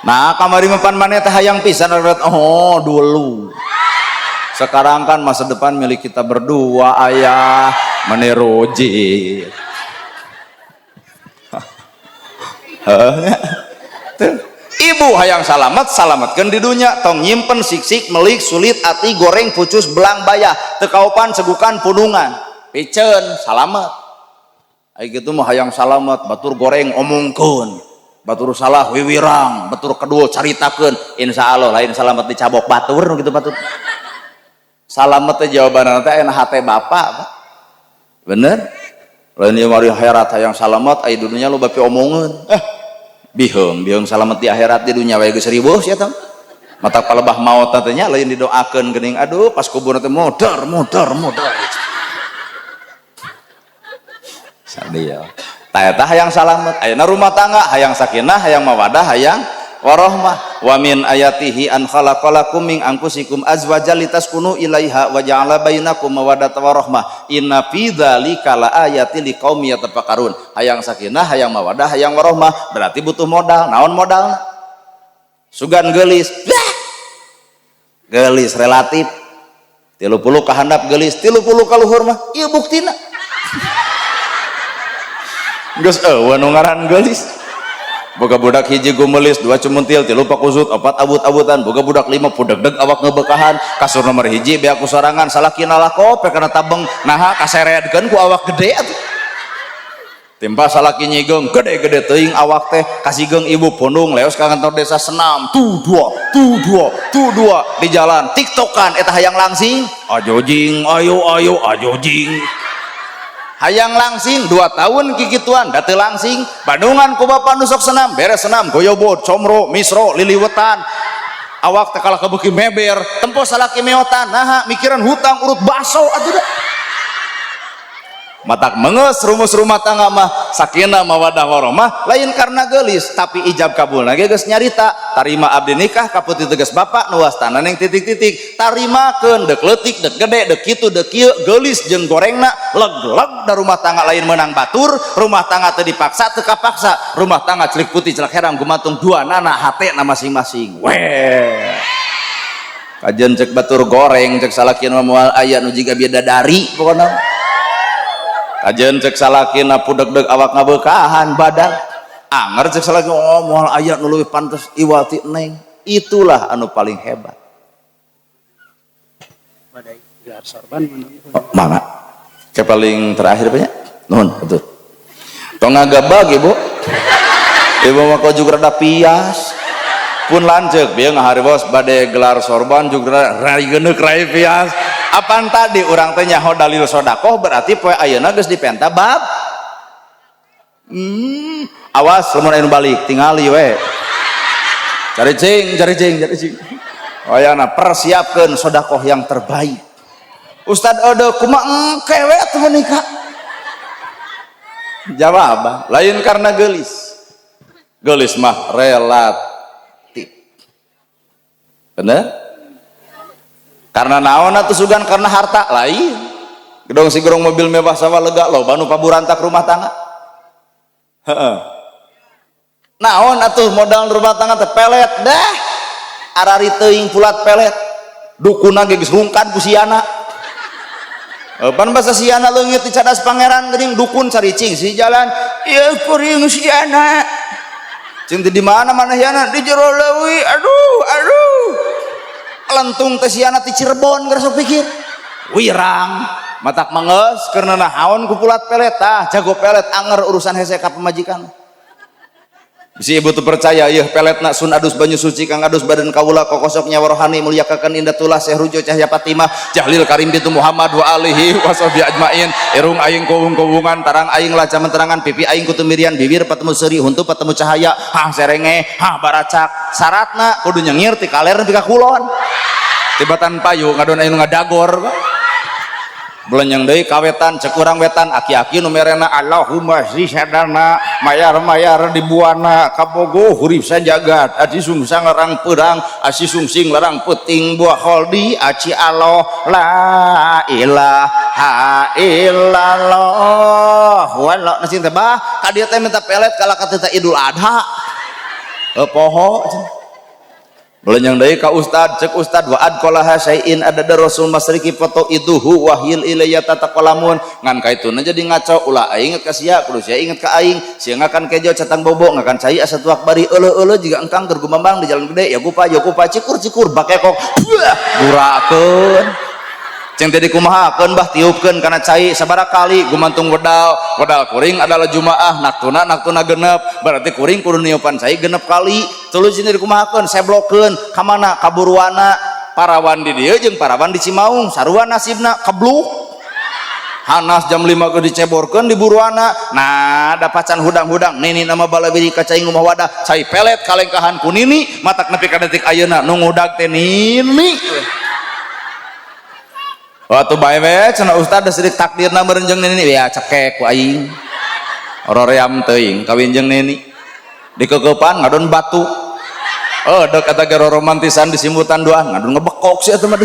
Nah kamari mah pan maneh teh hayang pisan rag, oh dulu. Sekarang kan masa depan milik kita berdua ayah, maneh rojit. Ibu hayang salamet, salametkeun di dunya, tong nyimpen sik-sik melik sulit ati goreng pucus belang bayah teu kaopan segukan punungan piceun salamet. Ai kitu mah hayang salamet batur goreng omongkeun, batur salah wiwirang, batur kedua caritakeun, insyaallah lain salamet dicabok batur nu kitu patut. Salamet teh jawabanna teh aya hate bapak, Pak. Bener? Lain ieu mari akhirat hayang salamet ai dunya loba piomongeun. Biheung biheung salamet di akhirat, di dunya wae geus ribuh sia teh. Mata palebah maot teh nya lain didoakeun geuning, aduh pas kubur teh modar modar modar. Sadia. Tah eta hayang salamet, ayeuna rumah tangga hayang sakinah, hayang mawadah, hayang warahmah. Wa min ayatihi an khalaqalakum min anfusikum azwajan litaskunu ilaiha wa ja'ala bainakum mawaddatan warahmah. Inna fi dzalika laayatin liqaumin yatafakkarun. Hayang sakinah, hayang mawadah, hayang warahmah, berarti butuh modal. Naon modalna? Sugan geulis. Bah! Geulis relatif. 30 ka handap geulis, 30 ka luhur mah ieu buktina. Geus eueuh nu ngaran geulis. Boga budak hiji gumelis, dua cumuntil, tilu pakusut, opat abut-abutan, boga budak lima pudegdeg awak ngebekahan, kasur nomor hiji beak ku sorangan, salakina lakope kana tabeng, naha kaseredkeun ku awak gede atuh. Timpa salaki nyigeung gede-gede teuing awak teh, kasigeung ibu pundung leos ka kantor desa senam, tu dua, tu dua, tu dua di jalan, tiktokan eta hayang langsing, ajo jing, ayo ayo ajo jing. Hayang langsing 2 tahun kikituan da teu langsing, bandungan ku bapak nu sok senam, beres senam goyobod, comro, misro, liliwetan, awak teh kalah kebeuki meber, tempo salaki meotan, naha mikiran hutang urut baso atuh da. Matak menges rumus rumah tangga mah sakinah mawadah warahmah lain karena geulis tapi ijab kabulna ge geus nyarita, tarima abdi nikah ka putri tegas bapak nu wastana neng titik-titik, tarimakeun deuk leutik deuk gede deuk kitu deuk kieu geulis jeung gorengna leg-leg da rumah tangga lain meunang batur, rumah tangga teu dipaksa teu kapaksa, rumah tangga celik putih celak herang gumantung dua nana hatena masing-masing. Weh. Kajian cek batur goreng cek salakina moal aya nu jiga bidadari pokona. Kajian cek salakina pudegdeg awak ngabeukahan badan anger cek salaki oh moal aya nu leuwih pantes iwati neng. Itulah anu paling hebat. Badai gelar sorban. Oh, mangga. Ke paling terakhir banyak. Nuhun betul. Tong ngagabag ibu. Ibu mah kok juga rada pias. Pun lanceuk bieu ngaharibos bade gelar sorban juga rai geuneuk rai pias. Apaan tadi urang teh nyaho dalil sodakoh berarti poe ayeuna geus dipenta bab. Awas lamun anu balik tingali we. Cari cing, cari cing, cari cing. Wayana persiapkeun sodakoh yang terbaik. Ustad Ode kumaha engke we atuh menikah. Jawab, lain karena geulis. Geulis mah relatif. Bener? Karena naon atuh sugan karena harta lain. Gedong si gerong mobil mewah sawah lega loba nu paburantak rumah tangga. Heeh. Naon atuh modal rumah tangga teh pelet dah. Arari teuing pulat pelet. Dukuna ge geus rungkad ku siana. Pan basa siana leungit di cadas pangeran geuning dukun caricing si jalan. Ieu kuring siana. Cing di mana mana hiana di jero leuwi. Aduh, aduh. Lentung teh siana ti Cirebon geus pikir. Wirang matak menges karena naon ku pulat pelet tah jago pelet anger urusan hese ka pamajikan. Bisi ibu tuh percaya yeuh peletna sun adus banyu suci kang adus badan kawula kokosok nyawa rohani mulyakaken indatullah Syekh Rujo Cahya Fatimah Jahlil Karim bintu Muhammad wa alihi wa sahbihi ajmain. Irung aing kuwung-kuwungan, tarang aing lacaman terangan, pipi aing kutumirian, bibir patemu seuri, huntu patemu cahaya, hah serenge, hah baracak. Syaratna kudu nyengir ti kaler nepi ka kulon. Tibatan payu ngadon aing ngadagor. Belenyeng deui ka wetan, cek urang wetan aki-aki nu merena Allahumma sadana mayar-mayar di buana kabogo hurip sajagat aci sungsang larang perang aci sungsing larang peting buah kholdi aci Allah la ilaha illallah wala nasi teh bah ka dieu teh minta pelet kalah ka teh Idul Adha poho. Belenyang deui ka ustad, cek ustad wa adqalaha syai'in adada rasul masriki foto iduhu wahil ilayya tataqalamun. Ngan kaituna jadi ngaco, ulah aing inget ka sia, kudu sia inget ka aing. Sia ngakan kejo catang bobo, ngakan cai asa tuak bari euleuh-euleuh jiga engkang keur gumambang di jalan gede, ya gupa ya gupa cikur cikur bakekok buah burakeun. Ceng teh dikumahakeun bah, tiupkeun kana cai sabaraha kali gumantung wedal, wedal kuring adalah jumaah, naktuna naktuna genep, berarti kuring kudu niupan cai genep kali. Tuluy sini dikumahakeun, seblokeun ka mana ka buruana. Parawan di dieu jeung parawan di Cimaung sarua nasibna, kebluk hanas jam 5 ge diceborkeun di buruana. Nah, da pacan hudang-hudang nini nama balabiri ka cai ngumah wadah cai pelet kalengkahan ku nini, matak nepi ka detik ayeuna nu ngudag teh nini. Waktu bae we cenah ustad da sirik takdirna meureun jeung nini ya cekek ku aing. Oroream teuing kawin jeung nini. Dikeukeupan ngadon batu. Oh, dek kata gero romantisan disimbutan doang ngadon ngebekok sih atuh mah.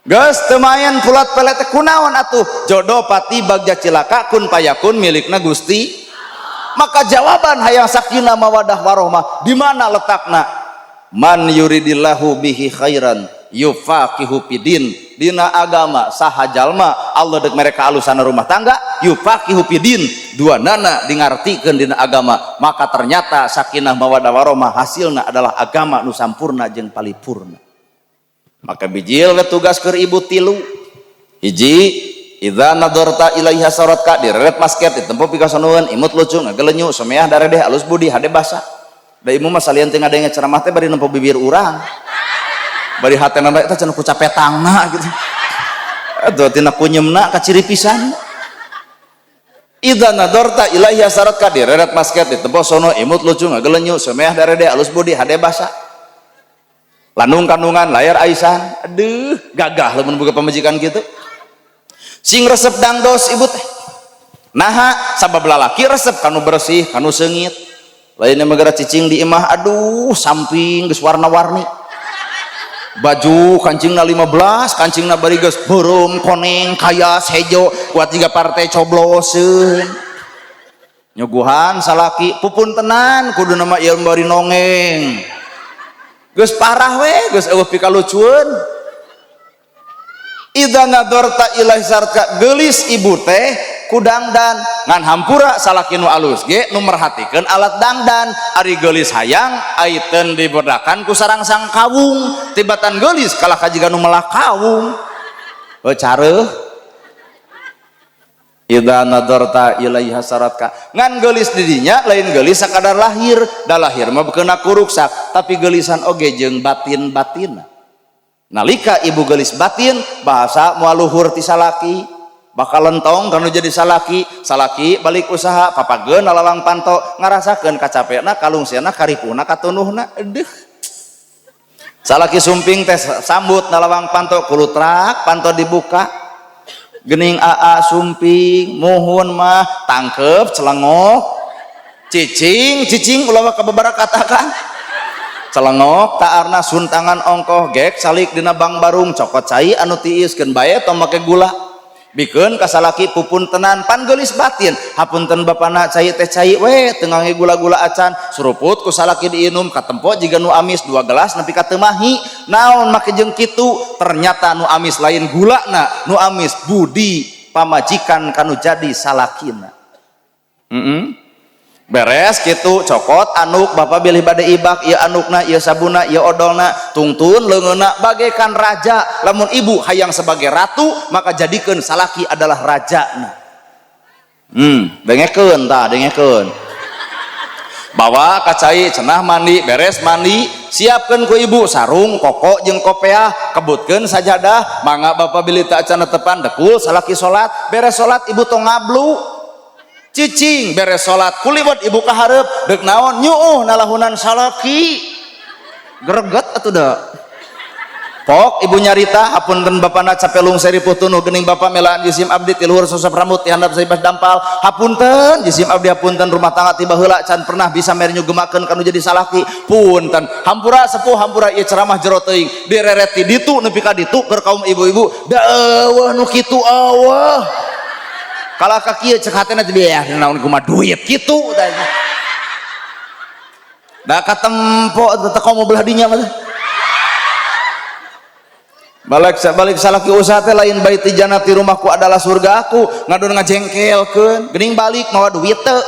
Geus teu main pulat pelet teh kunaon atuh? Jodoh pati bagja cilaka kun payakun milikna Gusti. Maka jawaban hayang sakinah mawadah warohmah di mana letakna? Man yuridillahu bihi khairan yufaqihu fidin. Dina agama saha jalma Allah dek mereka alusana rumah tangga, yufaqihu fidin, dua nana dingartikeun dina agama, maka ternyata sakinah mawadah warohmah hasilna adalah agama nu sampurna jeung palipurna. Maka bijil we tugas keur ibu tilu. Hiji, idza nadharta ilaiha saratka, direret masket ditempo pikasonueun, imut lucu ngagelenyu someah daredeh alus budi hade basa. Da ibu mah salian teu ngadenge ceramah teh bari nempo bibir urang, bari hatena eta cenah ku capetangna gitu. Aduh, tina kunyemna kaciri pisan. Idza nadharta ilaiha saratka, direret masket ditempo sono, imut lucu ngagelenyu someah daredeh alus budi hade basa, landung kandungan layar aisan. Aduh, gagah lamun boga pamajikan gitu. Sing resep dangdos ibu teh. Naha? Sabab lalaki resep kanu bersih, kanu seungit. Lainnya megara cicing di imah, aduh, samping geus warna-warni, baju kancingna 15 kancingna bari geus beureum, koneng, kayas, hejo, kuat tiga partai cobloseun. Nyuguhan salaki pupun tenan kudu nama ieu bari nongeng, geus parah we, geus eueuh pikalucueun. Idza nadharta ilaihi sarka, geulis ibu teh ku dangdan. Ngan hampura, salaki nu alus ge nu merhatikeun alat dangdan. Ari geulis hayang aiteun dibedakan ku sarangsang kawung, tibatan geulis kalah ka jiga nu melah kawung. Heuh, careuh. Idza nadharta ilaiha saratka. Ngan geulis didinya lain geulis sakadar lahir, da lahir mah beukena ku ruksak, tapi geulisan oge jeung batin-batin. Nalika ibu geulis batin, bahasa moal luhur ti salaki, bakal lentong kanu jadi salaki. Salaki balik usaha papageun lalawang panto, ngarasakeun kacapekna, kalungsiana, karipuna, katunuhna. Aduh, salaki sumping teh sambut nalawang panto, kulutrak panto dibuka, gening aa sumping, muhun mah tangkep celengok cicing cicing, ulah ka beberapa katakan celengok taarna suntangan ongkoh gek salik dina bang barung, cokot cai anu tiis, keun bae tong make gula, bikeun ka salaki pupun tenan. Pan geulis batin, hapunten bapana, cai teh cai we teu ngangge gula-gula acan. Suruput ku salaki diinum, katempo jiga nu amis, dua gelas nepi ka teu mahi. Naon make jeung kitu? Ternyata nu amis lain gulana, nu amis budi pamajikan kanu jadi salakina. Beres gitu cokot anduk, bapak bilih bade ibak, ieu andukna, ieu sabuna, ieu odolna, tungtun leungeunna bagaikan raja. Lamun ibu hayang sebagai ratu, maka jadikeun salaki adalah rajana. Dengekeun tah, dengekeun. Bawa ka cai cenah mandi, beres mandi, siapkeun ku ibu sarung, koko jeung kopeah, kebutkeun sajadah, mangga bapak bilih teu acan tepan dekul salaki salat, beres salat ibu tong ngablu. Cicing beres salat kuliwat ibu ka hareup, deuk naon nyuuh nalahunan salaki. Greget atuh da. Pok ibu nyarita hapunten bapana capelung seripuh tunuh geuning bapak melaan jisim abdi ti luhur sosok rambut ti handap saibas dampal hapunten jisim abdi hapunten rumah tangga tiba heula can pernah bisa mere nyugemakeun kanu jadi salaki punten hampura sepuh hampura ieu ceramah jero teuing direret ti ditu nepi ka ditu keur kaum ibu-ibu da eueuh nu kitu eueuh kalah ka kieu cek hatena teh biah naon kumaha duit kitu tah da katempo teh komo belah dinya mah. Balik balik salaki usaha teh lain baiti jannati rumahku adalah surga aku ngadon ngajengkelkeun geuning balik mawa duit teu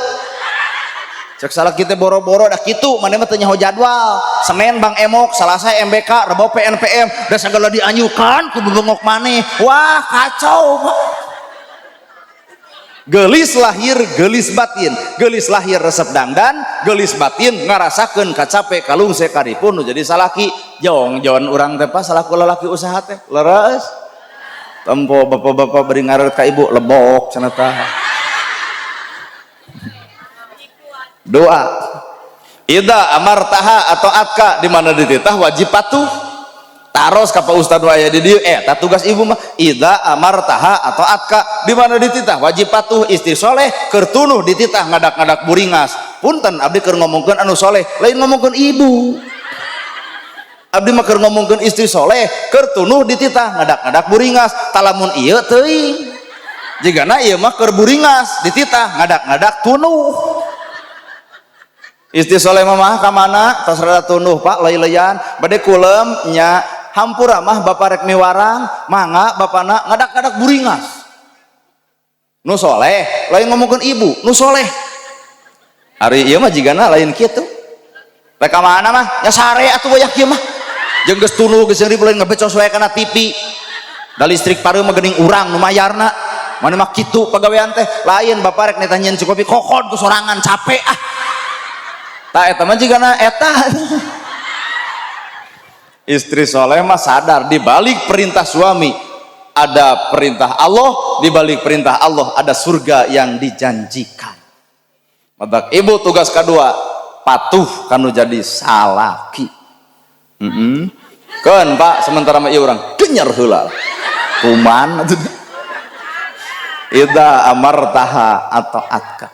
cek salaki teh boro-boro dah kitu maneh mah teu nyaho jadwal Senin Bang Emok Selasa MBK Rebo PNPM da sagala dianyukan ku bebengok maneh wah kacau Pak. Gelis lahir gelis batin gelis lahir resep dangdan gelis batin ngarasakeun kacape kalungse karipun nu jadi salaki jong jon urang teh pas salaku lalaki usaha teh leres tempo bapak-bapak bari ngaret ka ibu lebok cenah tah doa ida amartaha atau atka di mana dititah wajib patuh taros ka Pak Ustad aya di dieu eta tugas ibu mah ida amartaha atau atka di mana dititah wajib patuh istri soleh keur tunuh dititah ngadak-ngadak buringas punten abdi keur ngomongkeun anu soleh lain ngomongkeun ibu abdi mah keur ngomongkeun istri soleh keur tunuh dititah ngadak-ngadak buringas talamun ieu teuing jigana ieu mah keur buringas dititah ngadak-ngadak tunuh istri soleh mah ka mana tos rada tunuh Pak leuleyan bade kulem nya hampura mah bapak rek miwarang mangga bapana ngadak-ngadak buringas nu soleh lain ngomongkeun ibu nu soleh ari ieu mah jigana lain kitu rek ka mana mah nya sare atuh wayah kieu mah jeung geus tunuh geus seuri lain ngebecos wae kana TV da listrik pareum mah geuning urang nu mayarna mana mah kitu pagawean teh lain bapak rek nitah nyieun kopi kokon ku sorangan capek ah tah eta mah jigana eta. Istri soleh mah sadar di balik perintah suami ada perintah Allah, di balik perintah Allah ada surga yang dijanjikan. Maka ibu tugas kedua patuh kanu jadi salaki. Keun Pak sementara mah ieu urang genyer heula. Kuman atuh. Ida amartaha atau atka.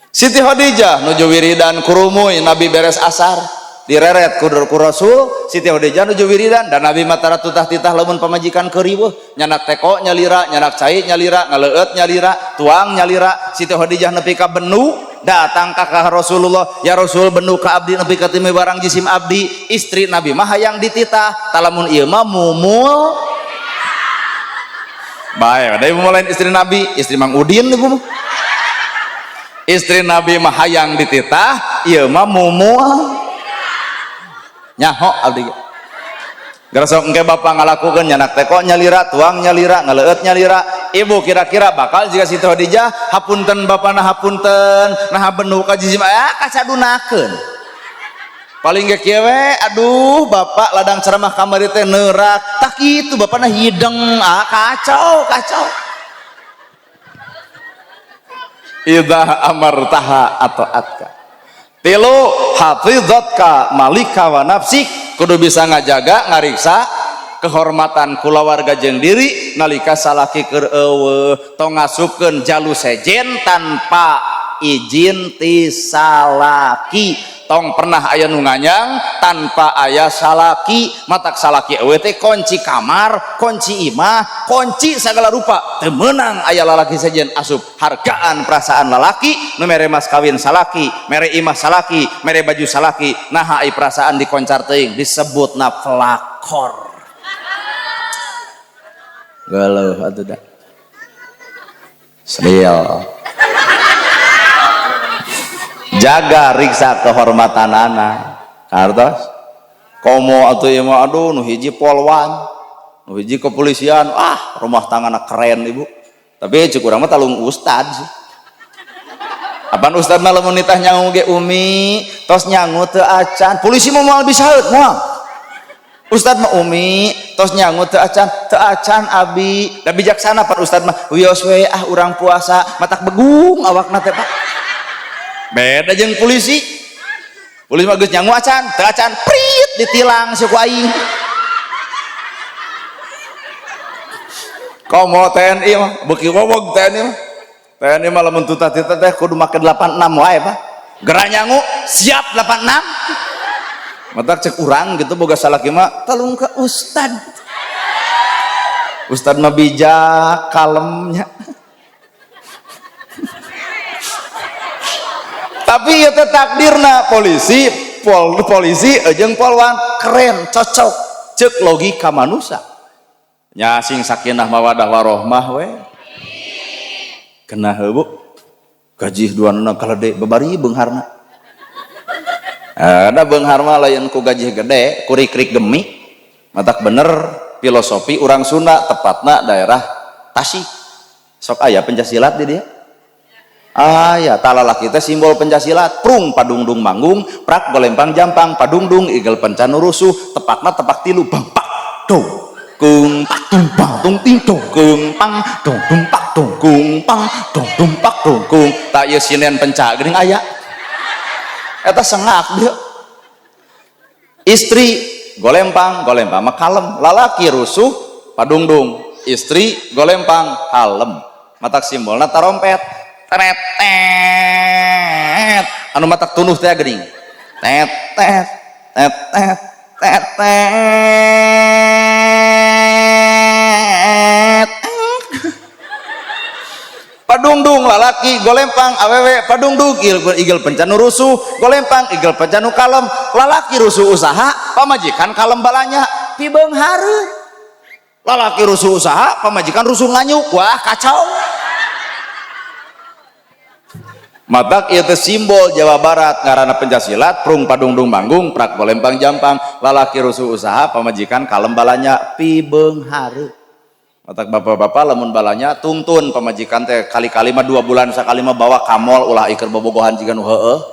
Siti Khadijah nuju wiridan kurumuy Nabi beres asar direret ku Rasul Siti Khadijah nuju wiridan dan Nabi matara tutah-titah lamun pamajikan keuriweuh nyanak teko nyalira nyanak cai nyalira ngaleueut nyalira tuang nyalira Siti Khadijah nepi ka benu datang ka Rasulullah ya Rasul benu ka abdi nepi ka timi barang jisim abdi istri Nabi mah hayang dititah talamun ieu mah mumul bae da ibu lain istri Nabi istri Mang Udin ibu mah istri Nabi mah hayang dititah ieu mah mumul nyaho abdi Gerasok engke bapak ngalakukeun nyanak teko nyalira tuang nyalira ngaleueut nyalira ibu kira-kira bakal jika Siti Khadijah hapunten bapana hapunten nah benu ka jisim ah kacadunakeun paling ge kieu we aduh bapak ladang ceramah kamari teh neurak tah kitu bapana hideng ah kacau kacau idza amartaha atau atka tilu hafizatka malika wa nafsik kudu bisa ngajaga ngariksa kehormatan kulawarga jeung diri nalika salaki keur eueuh tong ngasupkeun jalu sejen tanpa izin ti salaki tong pernah aya nu nganyang tanpa aya salaki matak salaki eueuh teh kunci kamar kunci imah kunci segala rupa teu meunang aya lalaki sejen asup hargaan perasaan lalaki nu mere mas kawin salaki mere imah salaki mere baju salaki naha ai perasaan dikoncar teuing disebutna pelakor galuh atuh da serial jaga riksa kehormatan anak kartos komo atuh ieu mah aduh nu hiji polwan nu hiji kepolisian ah rumah tangga keren ibu tapi cek urang mah talung ustad sih Apaan ustad mah lamun nitah nyangu ge umi tos nyangu teu acan, polisi mah moal bisa moal. Ustad mah umi tos nyangu teu acan, teu acan abi. Da bijaksana pan ustad mah, wios we ah urang puasa, matak begung awakna teh Pak. Beda jeung polisi. Polisi mah geus nyangu acan, teu acan, prit ditilang si ku aing. Komo TNI mah beuki wowog TNI mah. TNI mah lamun tutah-titah teh kudu make 86 wae Pak. Gerak nyangu siap 86. Matak cek urang gitu boga salaki mah talung ka ustad. Ustad mah bijak kalemnya. Tapi ieu teh takdirna polisi, polisi jeung polwan keren cocok cek logika manusia. Nya sing sakinah mawadah warohmah we. Kena heuh Bu. Gaji duanana kalede babari beungharna. Ada beunghar mah lain ku gaji gede, ku rik-rik gemi. Matak bener filosofi urang Sunda tepatna daerah Tasik. Sok aya pencaksilat di dia. Aya talalaki teh simbol pencaksilat, prung padungdung manggung, prak golempang jampang, padungdung igel pencanu rusuh, tepakna tepak tilu bangpak dong. Kung pak tung bang tung ting dong kung pang dong dung pak dong kung pang dong dung pak dong kung tak ieu sinen penca geuning aya. Eta sengak dia. Istri golempang, golempang mah kalem, lalaki rusuh padungdung, istri golempang kalem. Matak simbolna tarompet. Tret tet. Anu matak tunuh teh geuning. Tet tet tet tet tet tet. Padungdung lalaki golempang awewe padungdung igel pencanu rusuh golempang igel pencanu kalem, lalaki rusuh usaha pamajikan kalem balanya pibeunghareun, lalaki rusuh usaha pamajikan rusuh nganyuk, wah kacau. Matak ieu teh simbol Jawa Barat ngaranna pencaksilat prung padungdung manggung prak golempang jampang, lalaki rusuh usaha pamajikan kalem balanya pibeunghareun. Matak bapak-bapak lamun balanya tungtun pamajikan teh kali-kali mah 2 bulan sakali mah bawa kamol ulah iker bobogohan jiga nu heueuh.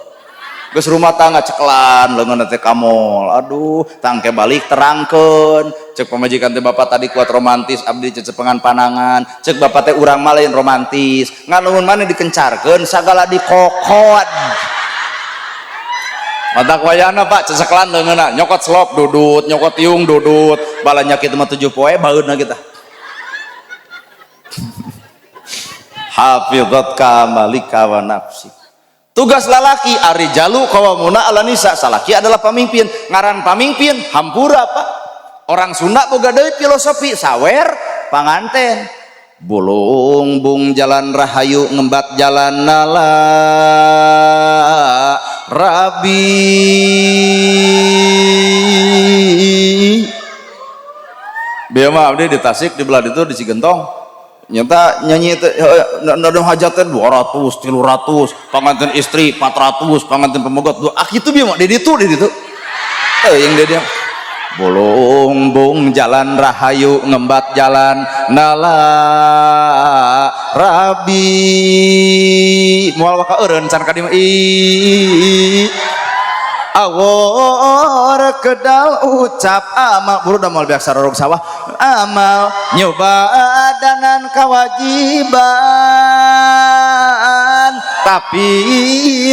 Geus rumah tangga cekelan leungeun teh kamol. Aduh, tangke balik terangkeun. Cek pamajikan teh bapak tadi kuat romantis abdi cecepengan panangan. Cek bapak teh urang mah lain romantis. Ngan lamun maneh dikencarkeun sagala dikokod. Matak wayahna Pak cecekelan leungeunna nyokot slop dudut, nyokot tiung dudut. Balanya kitu mah 7 poe baeudna kita. Hafizat malika wa nafsi. Tugas lalaki arijalu qawwamuna 'ala nisa, salaki adalah pamimpin. Ngaran pamimpin hampura Pak. Orang Sunda boga deui filosofi sawer panganten. Bulung bung jalan rahayu ngembat jalan nala rabi. Bieu mah abdi di Tasik di belah ditu di Cigentong. Nyata nyanyi teh nado hajat teh 200, 300, panganten istri 400, panganten pemogot 2. Ah kitu bieu mah di ditu di ditu. Teuing di dia. Bulung bung jalan rahayu ngembat jalan nala rabi. Moal waka eureun can ka dieu i. Awor kedal ucap amal buru da moal biasa rorog sawah amal nyoba danan kewajiban tapi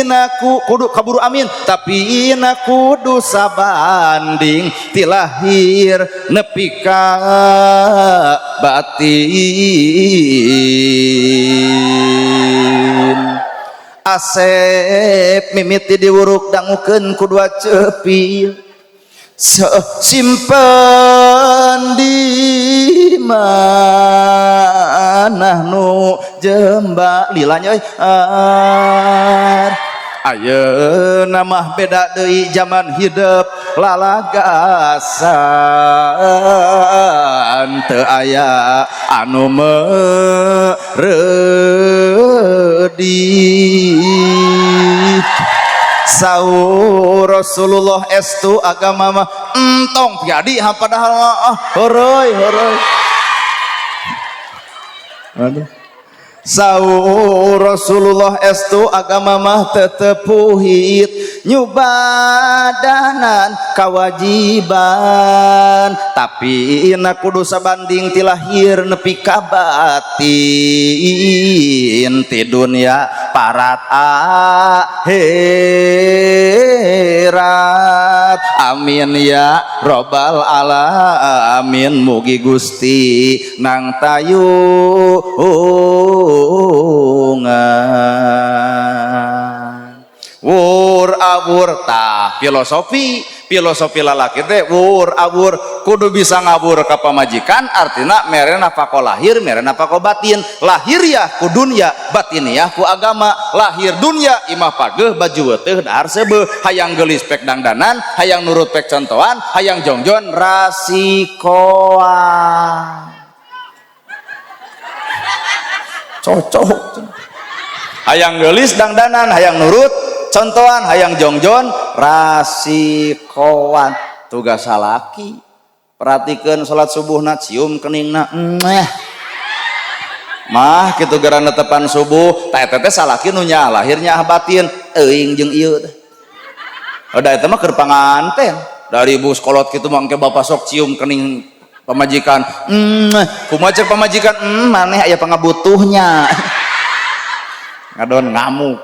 naku kudu kaburu amin tapi naku kudu sabanding tilahir nepi ka batin. Asep mimiti diwuruk dangukeun ku dua cepil simpen di mana nu jemba lilanya ayeuna mah beda deui zaman hidup lalagasan teu aya anu mereudi. Saur Rasulullah estu agama mah entong piadi padahal ah heureuy heureuy. Aduh. Saur Rasulullah estu agama mah tetep puhit nyubadanan kewajiban, tapi na kudu sabanding ti lahir nepi ka batin, ti dunia parat akhirat. Amin ya robbal alamin. Mugi Gusti nang tayungan. Wur awur tah filosofi, filosofi lalaki teh wur awur kudu bisa ngawur ka pamajikan, artina mere nafkah lahir, mere nafkah batin. Lahiriah ku dunya, batiniah ku agama. Lahir dunya imah pageuh, baju weuteuh, dahar seubeuh, hayang geulis pek dangdanan, hayang nurut pek contohan, hayang jongjon rasikoan. Cocok. Hayang geulis dangdanan, hayang nurut contohan, hayang jongjon rasikoan. Tugas salaki perhatikan salat subuhna, cium keningna, meh mah kitu gara netepan subuh. Ta eta teh salaki nu nya lahirnya batin euing jeung ieu teh. Da eta mah keur panganten dari ibu sekolot kitu mah engke bapak sok cium kening pamajikan, kumaha cek pamajikan, maneh aya pangabutuhnya. Ngadon ngamuk.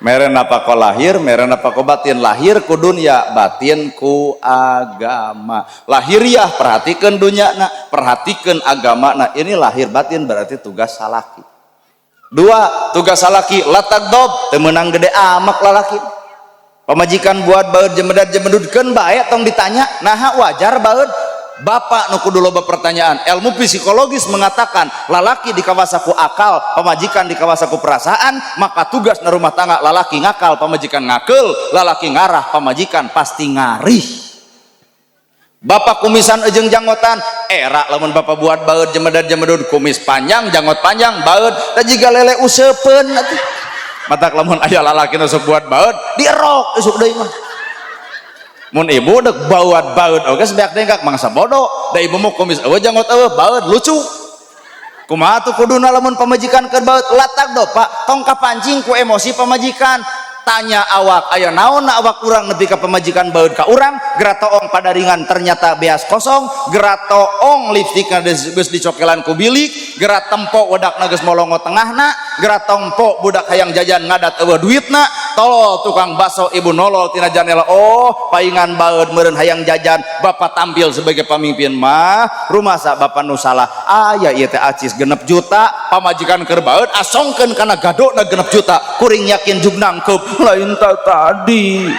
Mere nafkah lahir, mere nafkah batin. Lahir ku dunia, batin ku agama. Lahiriah perhatikan dunia na, perhatikan agama na. Ini lahir batin berarti tugas salaki. Dua, tugas salaki latagdob, teu meunang gede amak lalaki. Pamajikan buat baeud jemedad jemedudkeun bae tong ditanya, naha wajar baeud. Bapak nu kudu loba pertanyaan. Ilmu psikologis mengatakan lalaki dikawasa ku akal, pamajikan dikawasa ku perasaan, maka tugas na rumah tangga lalaki ngakal, pamajikan ngakeul, lalaki ngarah, pamajikan pasti ngarih. Bapak kumisan ejeng janggotan, era lamun bapak buat baeud jemedad jemedud kumis panjang, janggot panjang, baeud, da jiga lele useupeun atuh. Matak lamun aya lalaki nu sok buat baeud, dierok isuk deui mah. Mun ibu dek buat baeud oge sebeak dengkak mangsa bodoh, da ibu mah kumis eueuh janggot eueuh baeud lucu. Kumaha tuh kuduna lamun pamajikan keur baeud latak do Pak, tong kapancing ku emosi pamajikan. Tanya awak aya naon na awak urang nepi ka pamajikan baeud ka urang, geratoong padaringan ternyata beas kosong, geratoong lipstikna geus dicokelan ku bilik, gerat tempo wedakna geus molongo tengahna, gerat tempo budak hayang jajan ngadat eueuh duitna, tolol tukang baso ibu nolol tina janela, oh paingan baeud meureun hayang jajan, bapak tampil sebagai pamimpin mah rumasa bapak nu salah. Aya ieu teh acis 6 juta, pamajikan keur baeud asongkeun kana gadona 6 juta, kuring yakin jug nangkeup lain tadi.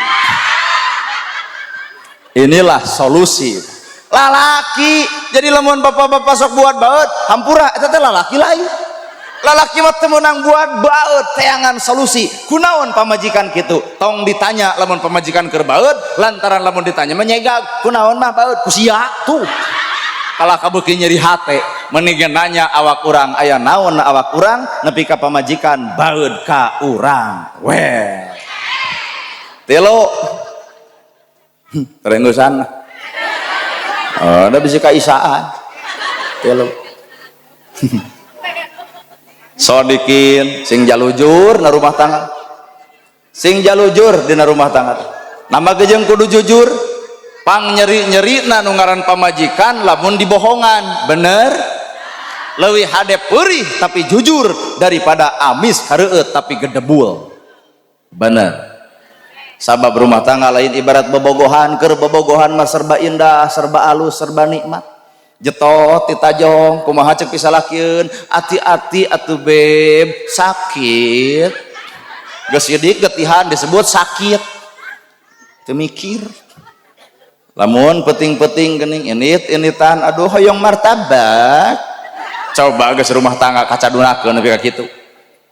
Inilah solusi lalaki. Jadi lamun bapak-bapak sok buat baeud hampura, eta teh lalaki lain. Lalaki mah teu meunang buat baeud, teangan solusi. Kunaon pamajikan kitu? Tong ditanya lamun pamajikan keur baeud, lantaran lamun ditanya menyegag. Kunaon mah baeud? Ku sia tuh. Kalah kabeuki nyeri hate, mending nanya awak urang aya naon na awak urang nepi ka pamajikan baeud ka urang. Weh. Tilu. Terenggusan. Oh, da bisa kaisaan. Tilu. Sodikin sing jalujur na rumah tangga. Sing jalujur dina rumah tangga. Nama gejeng kudu jujur. Pang nyeri-nyeri na nu ngaran pamajikan lamun dibohongan, bener? Leuwih hade peurih tapi jujur daripada amis hareueut tapi gedebul. Bener. Sabab rumah tangga lain ibarat bobogohan, keur bobogohan mah serba indah, serba alus, serba nikmat. Jetot ditajong, kumaha cek pisalakieun, ati-ati atuh beb, sakit. Geus sidik getihan disebut sakit. Teu mikir. Lamun peting-peting geuning init-initan, aduh hoyong martabak. Coba geus rumah tangga kacadunakeun nepi ka kitu.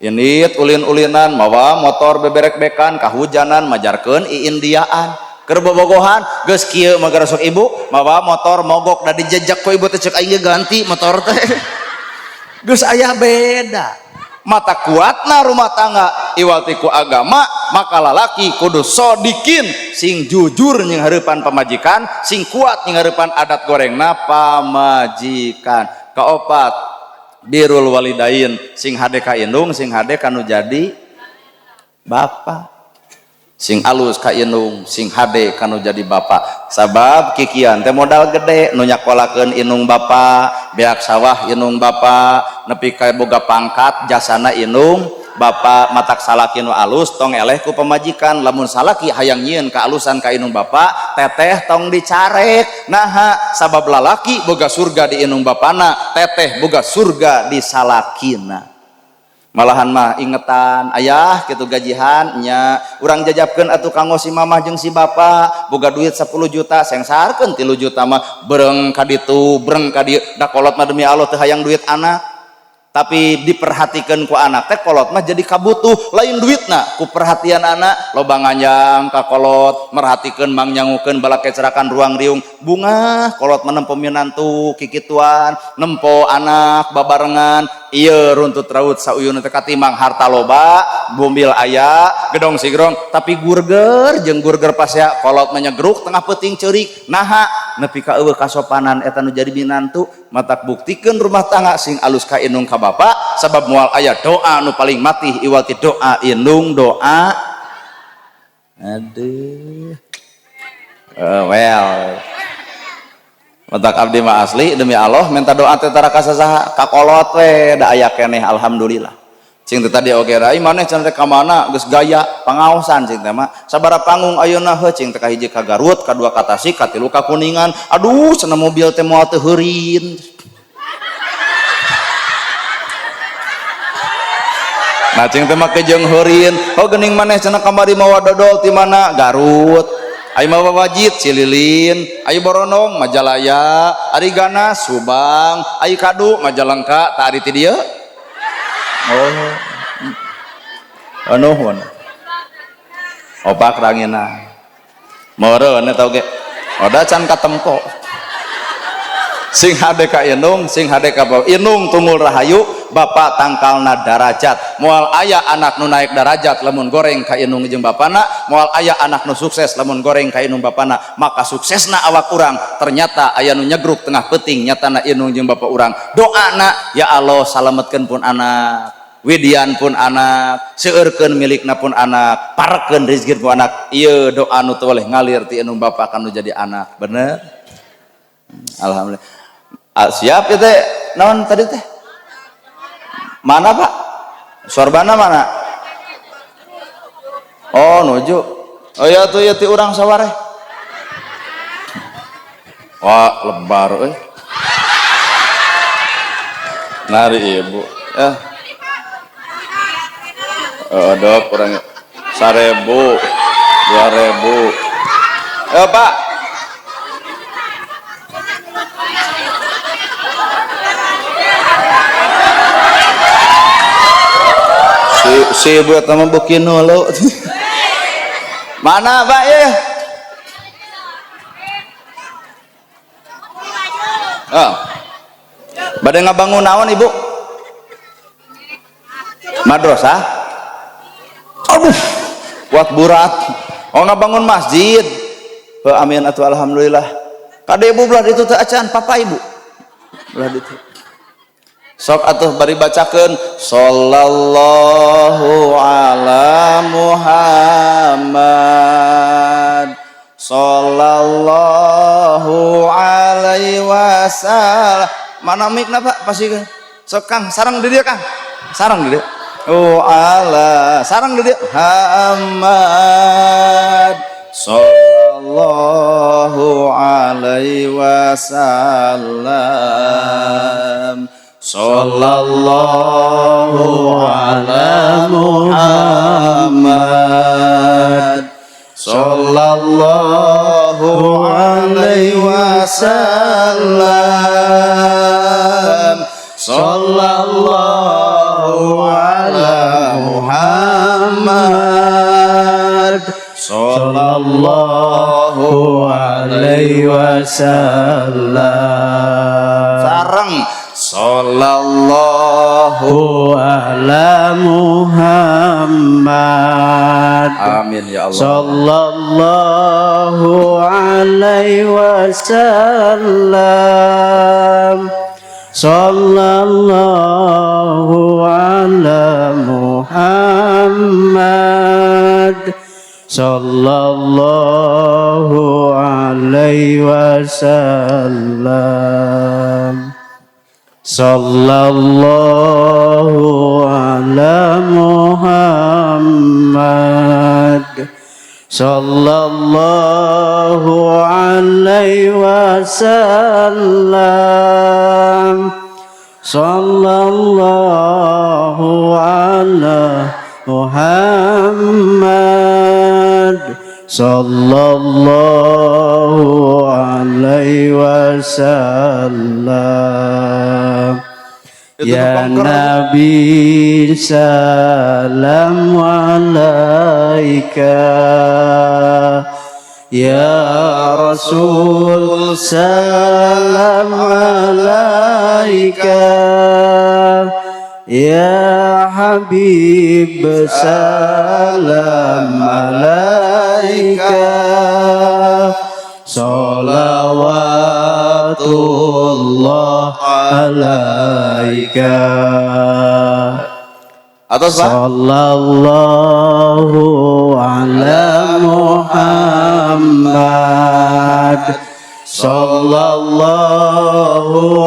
Init ulin-ulinan mawa motor beberek-bekan kahujanan majarkeun iindiaan. Keur bobogohan geus kieu mah garasok ibu mawa motor mogok da dijejak ku ibu teh, cek aing ge ganti motor teh. Geus aya beda. Mata kuatna rumah tangga iwal ti ku agama, maka lalaki kudu sodikin sing jujur nying hareupan pamajikan, sing kuat nying hareupan adat gorengna pamajikan. Kaopat, Birrul walidain sing hade ka indung, sing hade kanu jadi bapa. Sing alus ka indung, sing hade kanu jadi bapa. Sabab kikian teh modal gede nu nyakolakeun indung bapa, beak sawah indung bapa, nepi ka boga pangkat jasana indung bapa, matak salaki nu alus tong eleh ku pamajikan. Lamun salaki hayang nyieun kaalusan ka indung bapa, teteh tong dicarek. Naha? Sabab lalaki boga surga di indung bapana, teteh boga surga di salakina. Malahan mah ingetan ayah kitu gajihan nya urang jajabkeun atuh kanggo si mamah jeung si bapa, boga duit 10 juta sengsarkeun 3 juta mah bereng ka ditu bereng ka dieu. Da kolot mah demi Allah teu hayang duit anak, tapi diperhatikan ku anak teh kolot mah jadi kabutuh lain duitna ku perhatian anak. Loba nganjang ka kolot, merhatikeun mangnyangukeun balakecerakan ruang riung bunga kolot mah nempo minantu kikituan, nempo anak babarengan. Ieu runtut raut sauyun teh katimang harta loba, mobil aya, gedong sigrong, tapi gurger jeung gurger pasea kolot mah nyegruk tengah peuting ceurik. Naha? Nepi ka eueuh kasopanan eta nu jadi minantu. Matak buktikeun rumah tangga sing alus ka indung ka bapa, sabab moal aya doa nu paling matih iwal ti doa indung doa. Aduh, well matak abdi mah asli demi Allah minta doa teh tara ka sasaha, ka kolot we da aya keneh alhamdulillah. Cing teh tadi oge rai maneh cenah teh ka mana geus gaya pangaosan cing teh mah sabaraha panggung ayeuna heuh cing teh ka hiji ka Garut, ka dua ka Tasik, ka tilu ka Kuningan. Aduh cenah mobil teh moal teu heurin. Nah cing teh mah kejeung heurin. Oh geuning maneh cenah kamari mawa dodol ti mana? Garut. Ayo mawa wajit Cililin, ayo Boronong Majalaya, ari Ganas Subang, ayo Kadu Majalengka, tak ari ti dieu. Oh. Anuh mana? Opak rangina. Meureun eta oge. Oda can katempo. Sing hade ka indung, sing hade ka bapa. Indung tunggul rahayu, bapa tangkalna darajat. Moal aya anak nu naik darajat lamun goreng ka indung jeung bapana, moal aya anak nu sukses lamun goreng ka indung bapana. Maka suksesna awak urang ternyata aya nu nyegruk tengah peuting nyatana indung jeung bapa urang. Doana ya Allah salametkeun pun anak, widian pun anak, seueurkeun milikna pun anak, parekeun rezeki pun anak. Ieu doa nu teu boleh ngalir ti indung bapa kanu jadi anak. Bener? Alhamdulillah. Ah, siap ya teh, naon tadi teh? Mana Pak? Sorbana mana? Oh nuju. Oh ya tuh ya ti urang sawareh. Wah lebar euy. Nari ibu. Ya. Oh, dok kurang 1000, 2000. Ya Pak. Si ibu eta mah beuki nulu. Mana Pak ya? Oh. Bade ngabangun naon Ibu? Madrasah? Aduh, kuat burat. Oh ngabangun masjid. Heuh amin atuh alhamdulillah. Kade ibu belah ditu teh acan papa ibu. Belah ditu. Sok atuh bari bacakeun sallallahu ala Muhammad sallallahu alaihi wasallam. Mana mikna Pak pasikeun? Sok Kang sareng di dieu Kang. Sareng di dieu. Oh ala sareng di dieu Muhammad sallallahu alaihi wasallam. Sallallahu ala Muhammad sallallahu alaihi wasallam sallallahu ala Muhammad sallallahu alaihi wasallam. Sareng sallallahu ala Muhammad. Amin ya Allah. Sallallahu alaihi wasallam. Sallallahu ala Muhammad sallallahu alaihi wasallam. Sallallahu ala Muhammad sallallahu alaihi wasallam. Sallallahu ala Muhammad sallallahu alaihi wasallam. Itu Ya nu pengker. Nabi, salam alaika. Ya Rasul, salam alaika. Ya Habib, salam alaika. Salawatullah alaika. Atos, Pak. Sallallahu ala Muhammad sallallahu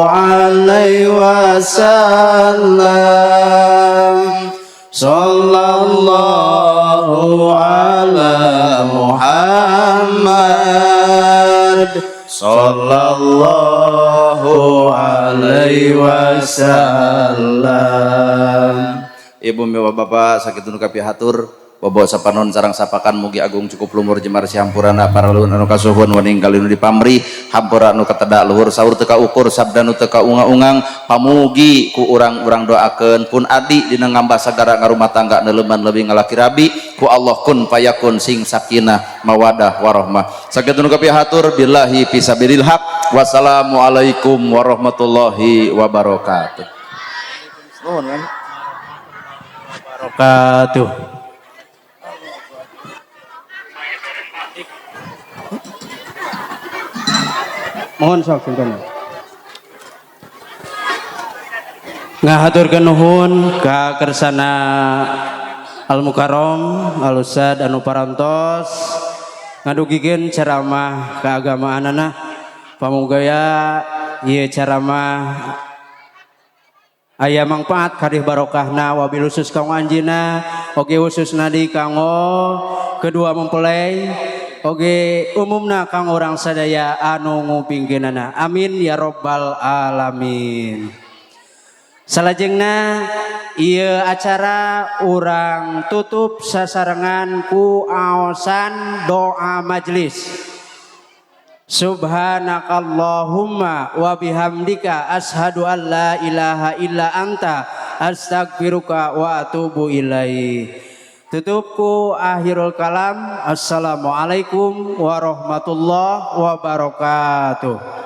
alaihi wasallam. Sallallahu ala Muhammad sallallahu alaihi wasallam. Ibu miwa bapak, sakitu nu kapihatur, bobo sapanon sareng sapakan, mugi agung cukup lumur jemar sihampurana para luhur anu kasuhun, wening kali nu dipamrih hampura nu katedak luhur, saur teu kaukur, sabda nu teu kaunga-ungang. Pamugi ku urang-urang doakeun pun adi dina ngambah sagara ngarumah tangga, neuleman leuwih ngalaki rabi ku Allah kun fayakun, sing sakinah mawadah warahmah. Sakitu nu kapihatur, billahi fisabilil haq, wassalamualaikum warahmatullahi wabarakatuh. Nuhun kan. Wabarakatuh. Mohon sok simpen. Ngahaturkeun nuhun ka kersana Al Mukarrom Al Ustad anu parantos ngadugikeun ceramah keagamaanana. Pamugaya ieu ceramah aya mangfaat kadih barokahna, wabil khusus kanggo anjeunna, oge khususna di kanggo kedua mempelai, oge umumna kanggo urang sadaya anu ngupingkeunana. Amin ya robbal alamin. Salajengna ieu acara urang tutup sasarengan ku aosan doa majelis. Subhanakallahumma wa bihamdika, ashadu an la ilaha illa anta, astagfiruka wa atubu ilaih. Tutupku akhirul kalam. Assalamualaikum warahmatullahi wabarakatuh.